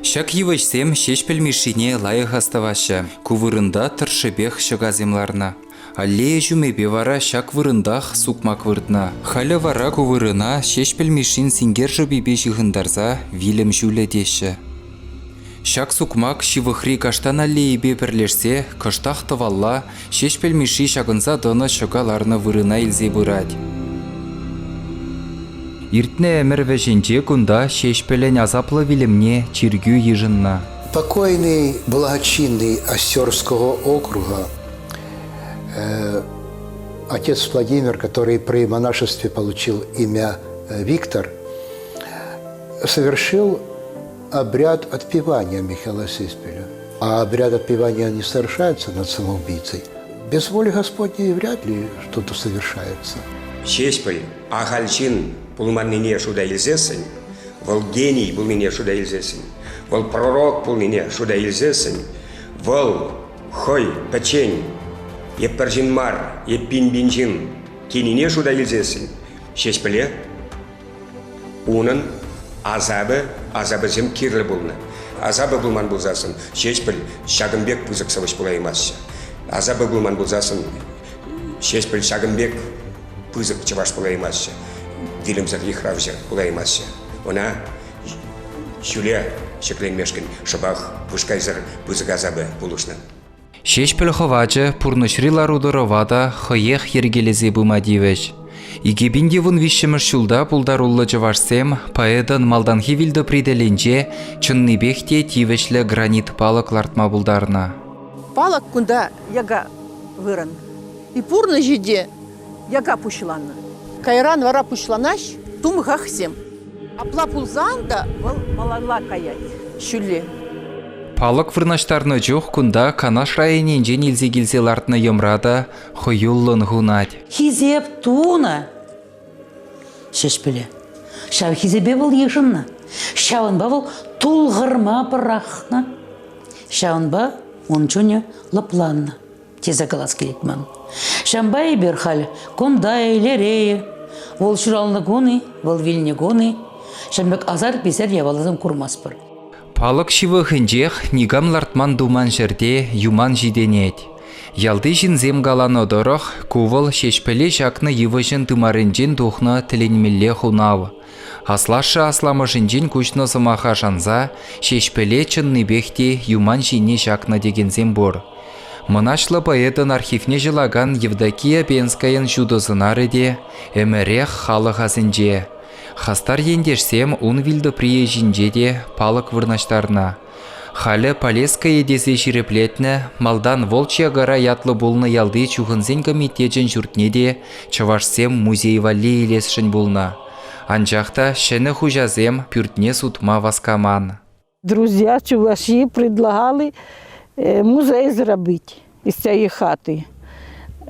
Ҫак йывӑҫсем Ҫеҫпӗл Мишшине лайӑх астӑваҫҫӗ. Ку вырӑнта тӑршшӗпех ҫӑкасем ларнӑ. Аллея ҫумӗпе вара ҫак вырӑнтах сукмак выртнӑ. Халӗ вара ку вырӑна Ҫеҫпӗл Мишшин синкер шӑпипе ҫыхӑнтарса вилӗм ҫулӗ теҫҫӗ. Ҫак сукмак ҫывӑхри каштан аллейипе пӗрлешсе кӑштах тӑвалла Ҫеҫпӗл Мишши ҫакӑнса тӑнӑ ҫӑка ларнӑ вырӑна илсе пырать. Иртнӗ ӗмӗр вӗҫӗнче кунта Ҫеҫпӗлӗн асаплӑ вилӗмне чиркӳ йышӑннӑ. Покойный благочинный Остерского округа Отец Владимир, который при монашестве получил имя Виктор, совершил обряд отпевания Михаила Сеспеля. А обряд отпевания не совершается над самоубийцей. Без воли Господней вряд ли что-то совершается. Ҫеҫпӗл ахаль ҫын пулманнине шута илсессӗн, вӑл гений пулнине шута илсессӗн, вӑл пророк пулнине шута илсессӗн, вӑл хӑй пӗччен е пӗр ҫын мар, е пин-пин ҫын тенине шута илсессӗн Ҫеҫпӗле унӑн асапӗ, асапӗсем кирлӗ пулнӑ. Асапӗ пулман пулсассӑн Ҫеҫпӗл ҫакӑн пек пысӑк сӑвӑҫ пулаймастчӗ. Асапӗ пулман пулсассӑн Ҫеҫпӗл ҫакӑн пек пысӑк чӑваш пулаймастчӗ, вилӗмсӗр йыхравҫӑ пулаймастчӗ. Ӑна ҫӳле ҫӗкленмешкӗн шӑпах вышкайсӑр пысӑк асапӗ пулӑшнӑ. Ҫеҫпӗл хӑвачӗ пурнӑҫри лару-тӑрӑва та хӑех йӗркелесе пыма тивӗҫ. 2013 ҫулта пултаруллӑ чӑвашсем поэтӑн малтанхи вилтӑпри тӗлӗнче чӑннипех те тивӗҫлӗ гранит палӑк лартма пултарнӑ. Палӑк кунта яка вырӑн. И пурнӑҫӗ те яка пуҫланнӑ. Кайран вара пуҫланаҫ тумхахсем. Апла пулсан та вӑл малалла каять ҫӳлле. Палӑк вырнаҫтарнӑ чух кунта Канаш районӗнчен илсе килсе лартнӑ йӑмра та хӑюллӑн хунать. Хисеп тунӑ Ҫеҫпӗле. Ҫав хисепе вӑл йышӑннӑ. Ҫавӑнпа вӑл тулхӑрма пӑрахнӑ. Ҫавӑнпа ун чунӗ лӑпланнӑ. тесе калас килет ман. Ҫавӑнпа эпир халь кунта-и, лере-и, вӑл ҫуралнӑ кун-и, вӑл вилнӗ кун-и, ҫавӑн пек асар-писер япаласем курмастпӑр. Палӑк ҫывӑхӗнчех никам лартман-туман ҫӗрте юман ҫитӗнет. Ялти ҫынсем каланӑ тӑрӑх, ку вӑл Ҫеҫпӗле ҫакнӑ йывӑҫӑн тымарӗнчен тухнӑ тӗлӗнмелле хунав. Аслашшӗ-асламӑшӗнчен куҫнӑ сӑмаха шанса Ҫеҫпӗле чӑннипех те юман ҫине ҫакнӑ текенсем пур. Мӑнаҫлӑ поэтӑн архивне ҫӑлакан Евдокия Пенскаян ҫутӑ сӑнарӗ те ӗмӗрех халӑх асӗнче. Хастар ентешсем ун вилтӑприйӗ ҫинче те палӑк вырнаҫтарнӑ. Халӗ Полесское тесе ҫирӗплетнӗ малтан Волчья гора ятлӑ пулнӑ ялти чухӑнсен комитечӗн ҫуртне те чӑвашсем музей валли илесшӗн пулнӑ. Анчах та ҫӗнӗ хуҫасем пӳртне сутма васкаман. Друзья чуваши предлагали музей зробити із цієї хати.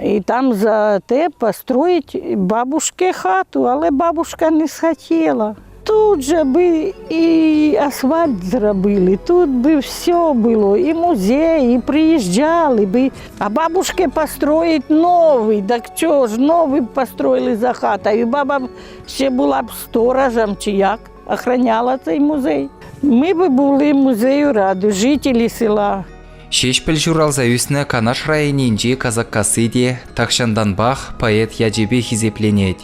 І там за те построить бабушке хату, але бабушка не схотіла. Тут же би і асфальт зробили, тут би все було, і музей, і приїжджали би. А бабушке построить новий, так чого ж новий построили за хатою. І баба б ще була б сторожем чи як, охраняла цей музей. Ми би були музею раді, жителі села. Ҫеҫпӗл ҫуралса ӳснӗ Канаш районӗнчи Касаккасси те тахҫантанпах поэт ячӗпе хисепленет.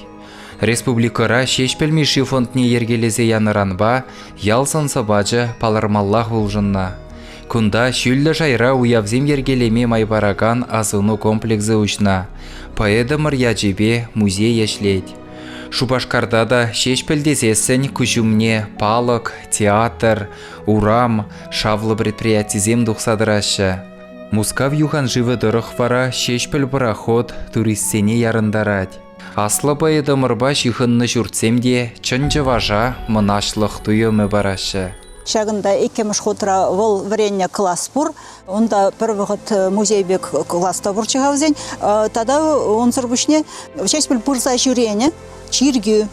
Республикӑра Ҫеҫпӗл Мишши фондне йӗркелесе янӑранпа ял сӑн-сӑпачӗ палӑрмаллах улшӑннӑ. Кунта ҫӳллӗ шайра уявсем йӗркелеме май паракан асӑну комплексӗ уҫнӑ. Поэтӑмӑр ячӗпе музей ӗҫлет. Шупашкарта та Ҫеҫпӗл тесессӗн куҫ умне палӑк, театр, урам, шавлӑ предприятисем тухса тӑраҫҫӗ. Мускав юханшывӗ тӑрӑх вара Ҫеҫпӗл пӑрахут туристсене ярӑнтарать. Аслӑ поэтӑмӑрпа ҫыхӑннӑ ҫуртсем те чӑн чӑваша мӑнаҫлӑх туйӑмӗ параҫҫӗ. Ҫакӑнта иккӗмӗш хутра вӑл вӗреннӗ класс пур. Унта пӗр вӑхӑт музей пек класс та пурччӗ-ха вӗсен. Тата унсӑр пуҫне Ҫеҫпӗл пырса ҫӳренӗ чиркӳ.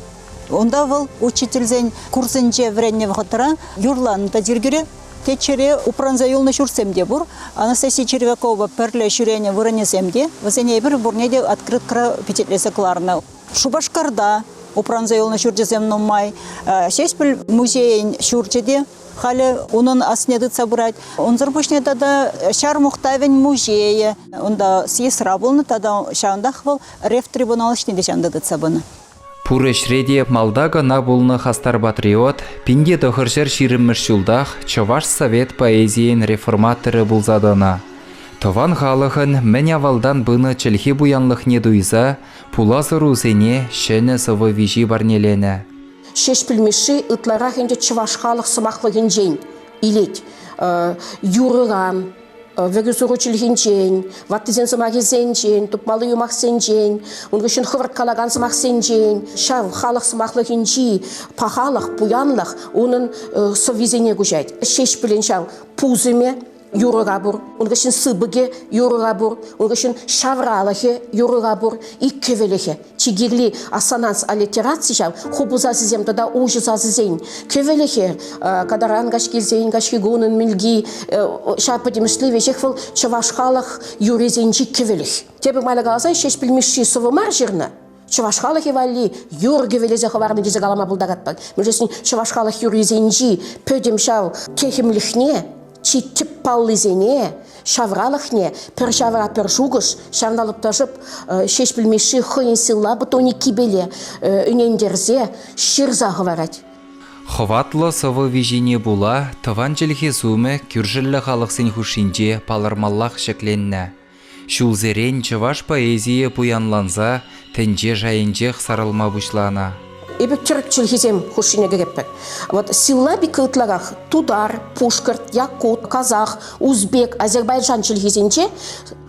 Унта вӑл учительсен курсӗнче вӗреннӗ вӑхӑтра юрланӑ та чиркӳре. Теччӗре упранса юлнӑ ҫуртсем те пур. Анастасия Червякова пӗрле ҫӳренӗ вырӑнӗсем те. Вӗсене эпир пурне те открыткӑра пичетлесе кӑларнӑ. Шупашкарта упранса юлнӑ ҫурчӗсем нумай. Ҫеҫпӗл музейӗн ҫурчӗ те халӗ унӑн асне тытса пырать. Унсӑр пуҫне тата Ҫар мухтавӗн музейӗ унта съездра пулнӑ тата ҫавӑнтах вӑл рефтрибунал ӗҫне те ҫавӑнта тытса пынӑ. Пур ӗҫре те малта кӑна пулнӑ хастар патриот 1920-мӗш ҫултах чӑваш совет поэзийӗн реформаторӗ пулса тӑнӑ. Тӑван халӑхӑн мӗн авалтан пынӑ чӗлхе пуянлӑхне туйса пулас ӑрусене ҫӗнӗ сӑвӑ виҫи парнеленӗ. Ҫеҫпӗл Мишши ытларах ӗнтӗ чӑваш халӑх сӑмахлӑхӗнчен илет. Юрӑран, вӗрӳ-суру чӗлхинчен, ваттисен сӑмахӗсенчен, тупмалли юмахсенчен, ун хыҫҫӑн хӑвӑрт калакан сӑмахсенчен, ҫав халӑх сӑмахлӑхӗнчи пахалӑх, пуянлӑх унӑн сӑввисене куҫать. Ҫеҫпӗлӗн ҫав пусӑмӗ юрӑра пур, ун хыҫҫӑн сыпӑкӗ юрӑра пур, ун хыҫҫӑн ҫавралӑхӗ юрӑра пур, иккӗвӗлӗхӗ. Чи кирли ассонанс аллитераци ҫав хупӑ сасӑсем тата уҫӑ сасӑсен кӗвӗлӗхӗ, катаран каҫ килсен каҫхи кунӑн мӗлки ҫав пӗтӗмӗшле веҫех вӑл чӑваш халӑх юррисенчи кӗвӗлӗх. Тепӗр майлӑ каласан Ҫеҫпӗл Мишши сӑвӑ мар ҫырнӑ, чӑваш халӑхӗ валли юр кӗвӗлесе хӑварнӑ тесе калама пултаратпӑр. Мӗншӗн чӑваш халӑх юррисенчи пӗтӗм ҫав техӗмлӗхне, чи тӗп паллисене, ҫавралӑхне пӗр ҫавра пӗр шухӑш, ҫавна лӑпташӑп Ҫеҫпӗл Мишши хӑйӗн сыллапӑ тониккипеле ӗнентерсе ҫырса хӑварать. Хӑватлӑ сӑвӑ виҫине пула тӑван чӗлхе сумӗ кӳршӗллӗ халӑхсен хушшинче палӑрмаллах ҫӗкленнӗ. Ҫулсерен чӑваш поэзийӗ пуянланса тӗнче шайӗнчех сарӑлма пуҫланӑ. Эпир тӗрӗк чӗлхисем хушшине кӗретпӗр. Вот силлабика ытларах тутар, пушкӑрт, якут, казах, узбек, азербайджан чӗлхисенче,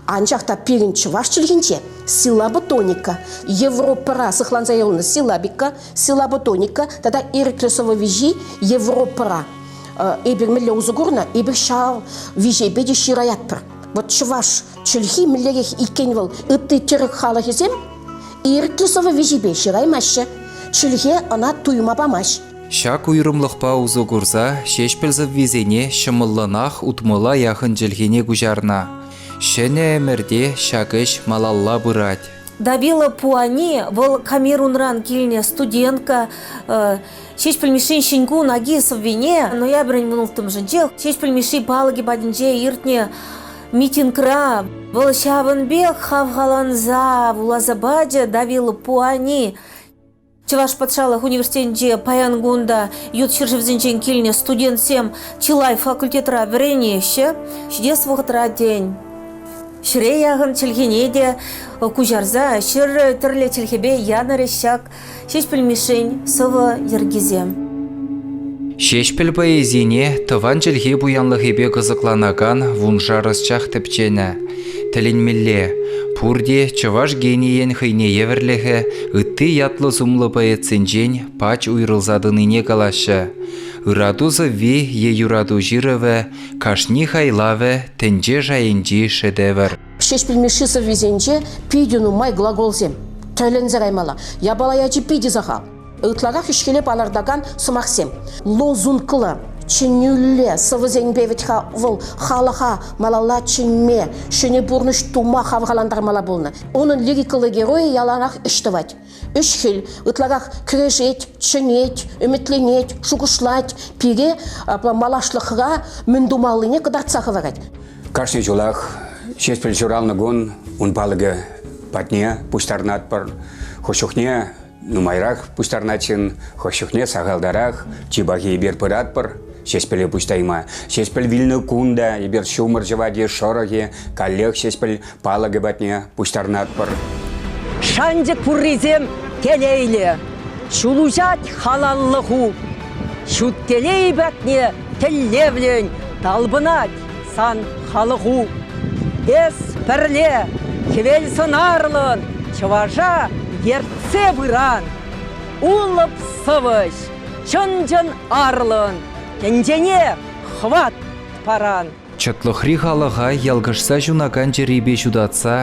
анчах та пирӗн чӑваш чӗлхинче силлаботоника, Европӑра сыхланса юлнӑ силлабика, силлаботоника тата ирӗклӗ сӑвӑ виҫи Европӑра. Эпир мӗнле усӑ курнӑ, эпир ҫав виҫепе те ҫыраятпӑр. Вот чӑваш чӗлхи мӗнлерех иккен вӑл ытти тӗрӗк халӑхӗсем ирӗклӗ сӑвӑ виҫипе ҫыраймаҫҫӗ. Чӗлхе ӑна туйма памасть. Ҫак уйрӑмлӑхпа усӑ курса Ҫеҫпӗл сӑввисене ҫӑмӑллӑнах утмӑла яхӑн чӗлхене куҫарнӑ. Ҫӗнӗ ӗмӗрте ҫак ӗҫ малалла пырать. Давила Пуани, вӑл Камерунран килнӗ студентка, Ҫеҫпӗл Мишшин Ҫӗн кун аки сӑввине ноябрӗн вунулттӑмӗшӗнче Ҫеҫпӗл Мишши палӑкӗ патӗнче иртнӗ митингра вӑл ҫавӑн пек хавхаланса вуласа пачӗ Давила Пуани. Чӑваш патшалӑх университетӗнче паян кун та ют ҫӗршывсенчен килнӗ студентсем чылай факультетра вӗренеҫҫӗ. Ҫитес вӑхӑтра, тен, ҫӗре яхӑн чӗлхене те куҫарса ҫӗр тӗрлӗ чӗлхепе янӑрӗҫ ҫак Ҫеҫпӗл Мишшин сӑвӑ йӗркисем. Ҫеҫпӗл поэзине тӑван чӗлхе пуянлӑхӗпе кӑсӑкланакан вуншар ӑсчах тӗпченӗ. Тӗлӗнмелле, пурте чӑваш генийӗн хӑйне евӗрлӗхӗ ытти ятлӑ-сумлӑ поэтсенчен пач уйрӑлса тӑнине калаҫҫӗ. Ырату сӑвви е юрату ҫырӑвӗ кашни хайлавӗ тӗнче шайӗнчи шедевр. Ҫеҫпӗл Мишши сӑввисенче питӗ нумай глаголсем. Тӗлӗнсе каймалла. Япала ячӗ питӗ сахал. Ытларах ӗҫхӗле палӑртакан сӑмахсем. Лозунглӑ, чӗнӳлле сӑвӑсемпе вӗт-ха вӑл халӑха малалла чӗнме, ҫӗнӗ пурнӑҫ тума хавхалантармалла пулнӑ. Унӑн лирикӑллӑ геройӗ яланах ӗҫ тӑвать. Ӗҫ-хӗл ытларах кӗрешет, чӗнет, ӗмӗтленет, шухӑшлать, пире малашлӑхра мӗн тумаллине кӑтартса хӑварать. Кашни ҫулах Ҫеҫпӗл ҫуралнӑ кун ун палӑкӗ патне пуҫтарӑнатпӑр. Хӑш чухне нумайрах пуҫтарӑнать ҫын, хӑш чухне сахалтарах. Чи пахи эпир пыратпӑр Ҫеҫпӗле пуҫтайма. Ҫеҫпӗл вилнӗ кун та эпир ҫумӑр ҫӑвать-и, шӑрӑх-и, каллех Ҫеҫпӗл палӑкӗ патне пуҫтарӑнатпӑр. Шанчӑк пуррисем телейлӗ, ҫул уҫать халаллӑху. Ҫут телей патне тӗллевлӗн талпӑнать сан халӑху. Эс пӗрле хӗвел сӑнарлӑн чӑваша ертсе пыран. Улӑп сӑвӑҫ, чӑн-чӑн арлӑн тӗнчене хӑват паран. Чӑтлӑхри халӑха ялкӑшса ҫунакан чӗрипе ҫутатса,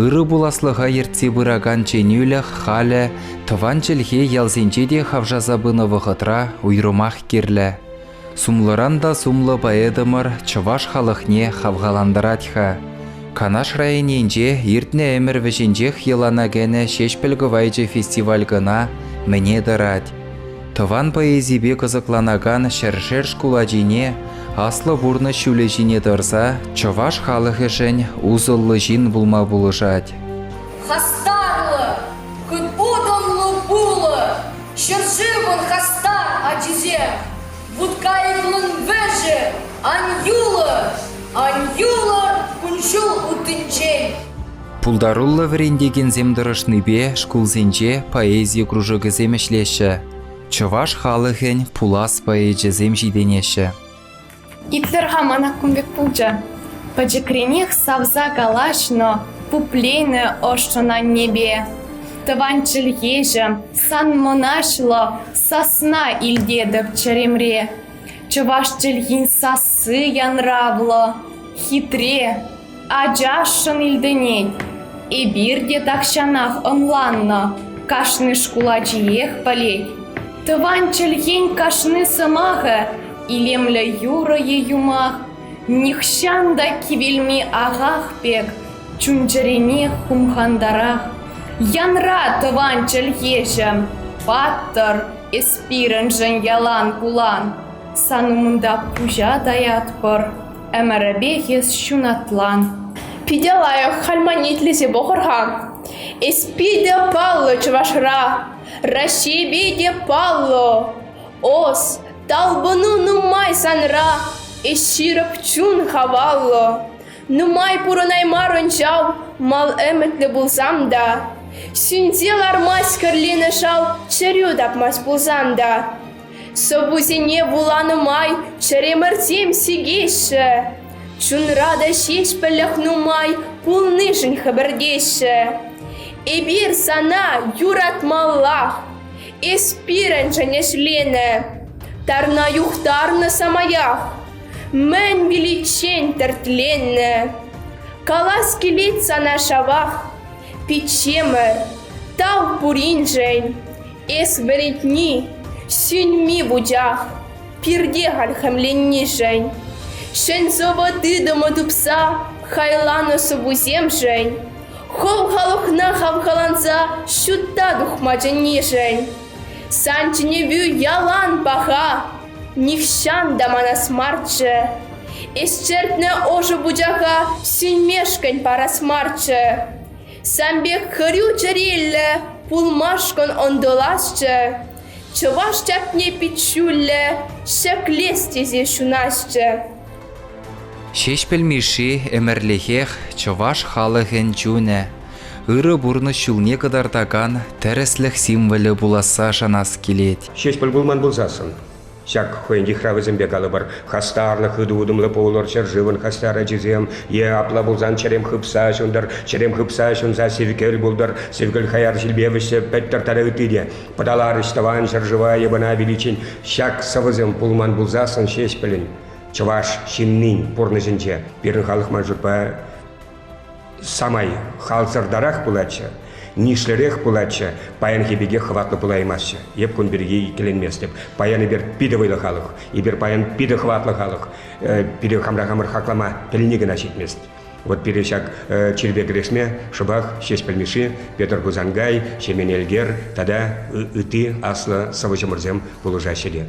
ырӑ пуласлӑха ертсе пыракан чӗнӳлӗх халӗ тӑван чӗлхе ялсенче те хавшаса пынӑ вӑхӑтра уйрӑмах кирлӗ. Сумлӑран та сумлӑ поэтӑмӑр чӑваш халӑхне хавхалантарать-ха. Канаш районӗнче иртнӗ ӗмӗр вӗҫӗнчех йӑлана кӗнӗ Ҫеҫпӗл кӑвайчӗ фестиваль кӑна мӗне тӑрать. Тӑван поэзипе кӑсӑкланакан ҫӗршер шкул ачине аслӑ пурнӑҫ ҫулӗ ҫине тӑрса чӑваш халӑхӗшӗн усӑллӑ ҫын пулма пулӑшать. Хастарлӑ, хыт утӑмлӑ пулӑ, ҫӗршывӑн хастар ачисем, вут-кайӑклӑн вӗҫӗ, ан юлӑр, ан юлӑр кун-ҫул уттинчен. Пултаруллӑ вӗрентекенсем тӑрӑшнипе шкулсенче поэзи кружокӗсем ӗҫлеҫҫӗ, чӑваш халӑхӗн пулас поэчӗсем ҫитӗнеҫҫӗ. Итлӗр-ха мана кун пек пулчӗ. Пӗчӗкренех савса калаҫнӑ, пупленӗ ӑшшӑн аннепе. Тӑван чӗлхеҫӗм, сан мӑнаҫлӑ сасна илтетӗп чӗремре. Чӑваш чӗлхин сасси янравлӑ, хитре, Ачашшӑн илтӗнет. Эпир те тахҫанах ӑнланнӑ, кашни шкул ачиех пӗлет. Тӑван чӗлхен кашни сӑмахӗ илемлӗ юрӑ е юмах, нихҫан та кивелми ахах пек чун-чӗрене хумхантарах. Янра, тӑван чӗлхеҫӗм, паттӑр, эс пирӗншӗн ялан пулан. Сан умӑнта пуҫа таятпӑр. Ӗмӗрӗпех эс ҫунатлан. Питӗ лайӑх, халь ман итлесе пӑхӑр-ха. Эс питӗ паллӑ чӑвашра, Раҫҫейпе те паллӑ. Ос, талпӑну нумай санра, эс ҫирӗп чун хаваллӑ. Нумай пурӑнаймарӑн ҫав, мал ӗмӗтлӗ пулсам та. Сӳнсе лармасть кӗрленӗ шав, чӗрӳ тапмасть пулсан та. Сӑввусене вуланӑ май чӗремӗрсем сикеҫҫӗ. Чунра та ҫеҫпӗлӗх нумай пулнишӗн хӗпӗртеҫҫӗ. Эпир сана юратмаллах, эс пирӗншӗн ӗҫленӗ. Тарна юхтарнӑ самаях, мӗн виличчен тертленнӗ. Калас килет сана шавах, пиччемӗр, тав пуриншӗн. Эс вӗрентни, сӳнми вучах, пирте халь хӗмленнишӗн. Ҫӗн сӑвӑ тытӑмӗ тупса хайланӑ сӑввусемшӗн, хӑв халӑхна хавхаланса ҫутта тухма чӗннишӗн. Сан чӗнӗвӳ ялан паха, нихҫан та манас марччӗ. Эс чӗртнӗ ӑшӑ вучаха сӳнмешкӗн парас марччӗ. Сан пек хӗрӳ чӗреллӗ пулмашкӑн ӑнтӑласчӗ, чӑваш чапне пит ҫӳллӗ ҫӗклес тесе ҫунасчӗ. Ҫеҫпӗл Мишши ӗмӗрлӗхех чӑваш халӑхӗн чунӗ, ырӑ пурнӑҫ ҫулне кӑтартакан тӗрӗслӗх символӗ пуласса шанас килет. Ҫеҫпӗл пулман пулсассӑн Ҫак хӑйӗн йыхравӗсемпе калӑпӑр, хастарлӑ, хытӑ утӑмлӑ пулӑр, ҫӗршывӑн хастар ачисем, е апла пулсан чӗрем хыпса ҫунтӑр, чӗрем хыпса ҫунса сивкӗл пултӑр, сивкӗл хаяр ҫилпе вӗҫсе пӗттӗр тата ытти те. Пӑталарӗҫ тӑван ҫӗршыва йӑпана виличчен ҫак сӑвӑсем пулман пулсассӑн Ҫеҫпӗлӗн, чӑваш ҫыннин пурнӑҫӗнче пирӗн халӑх ман шутпа. самай халсӑртарах пулатчӗ, нишлӗрех пулатчӗ, паянхи пекех хӑватлӑ пулаймастчӗ. Эп кун пирки иккӗленместӗп. Паян эпир питӗ вӑйлӑ халӑх, эпир паян питӗ хӑватлӑ халӑх. Пире хамра хамӑр хаклама пӗлни кӑна ҫитмест. Вот пире ҫак чирпе кӗрешме шӑпах Ҫеҫпӗл Мишши, Петр Хусанкай, Ҫемен Элкер тата ытти аслӑ сӑвӑҫӑмӑрсем пулӑшаҫҫӗ те.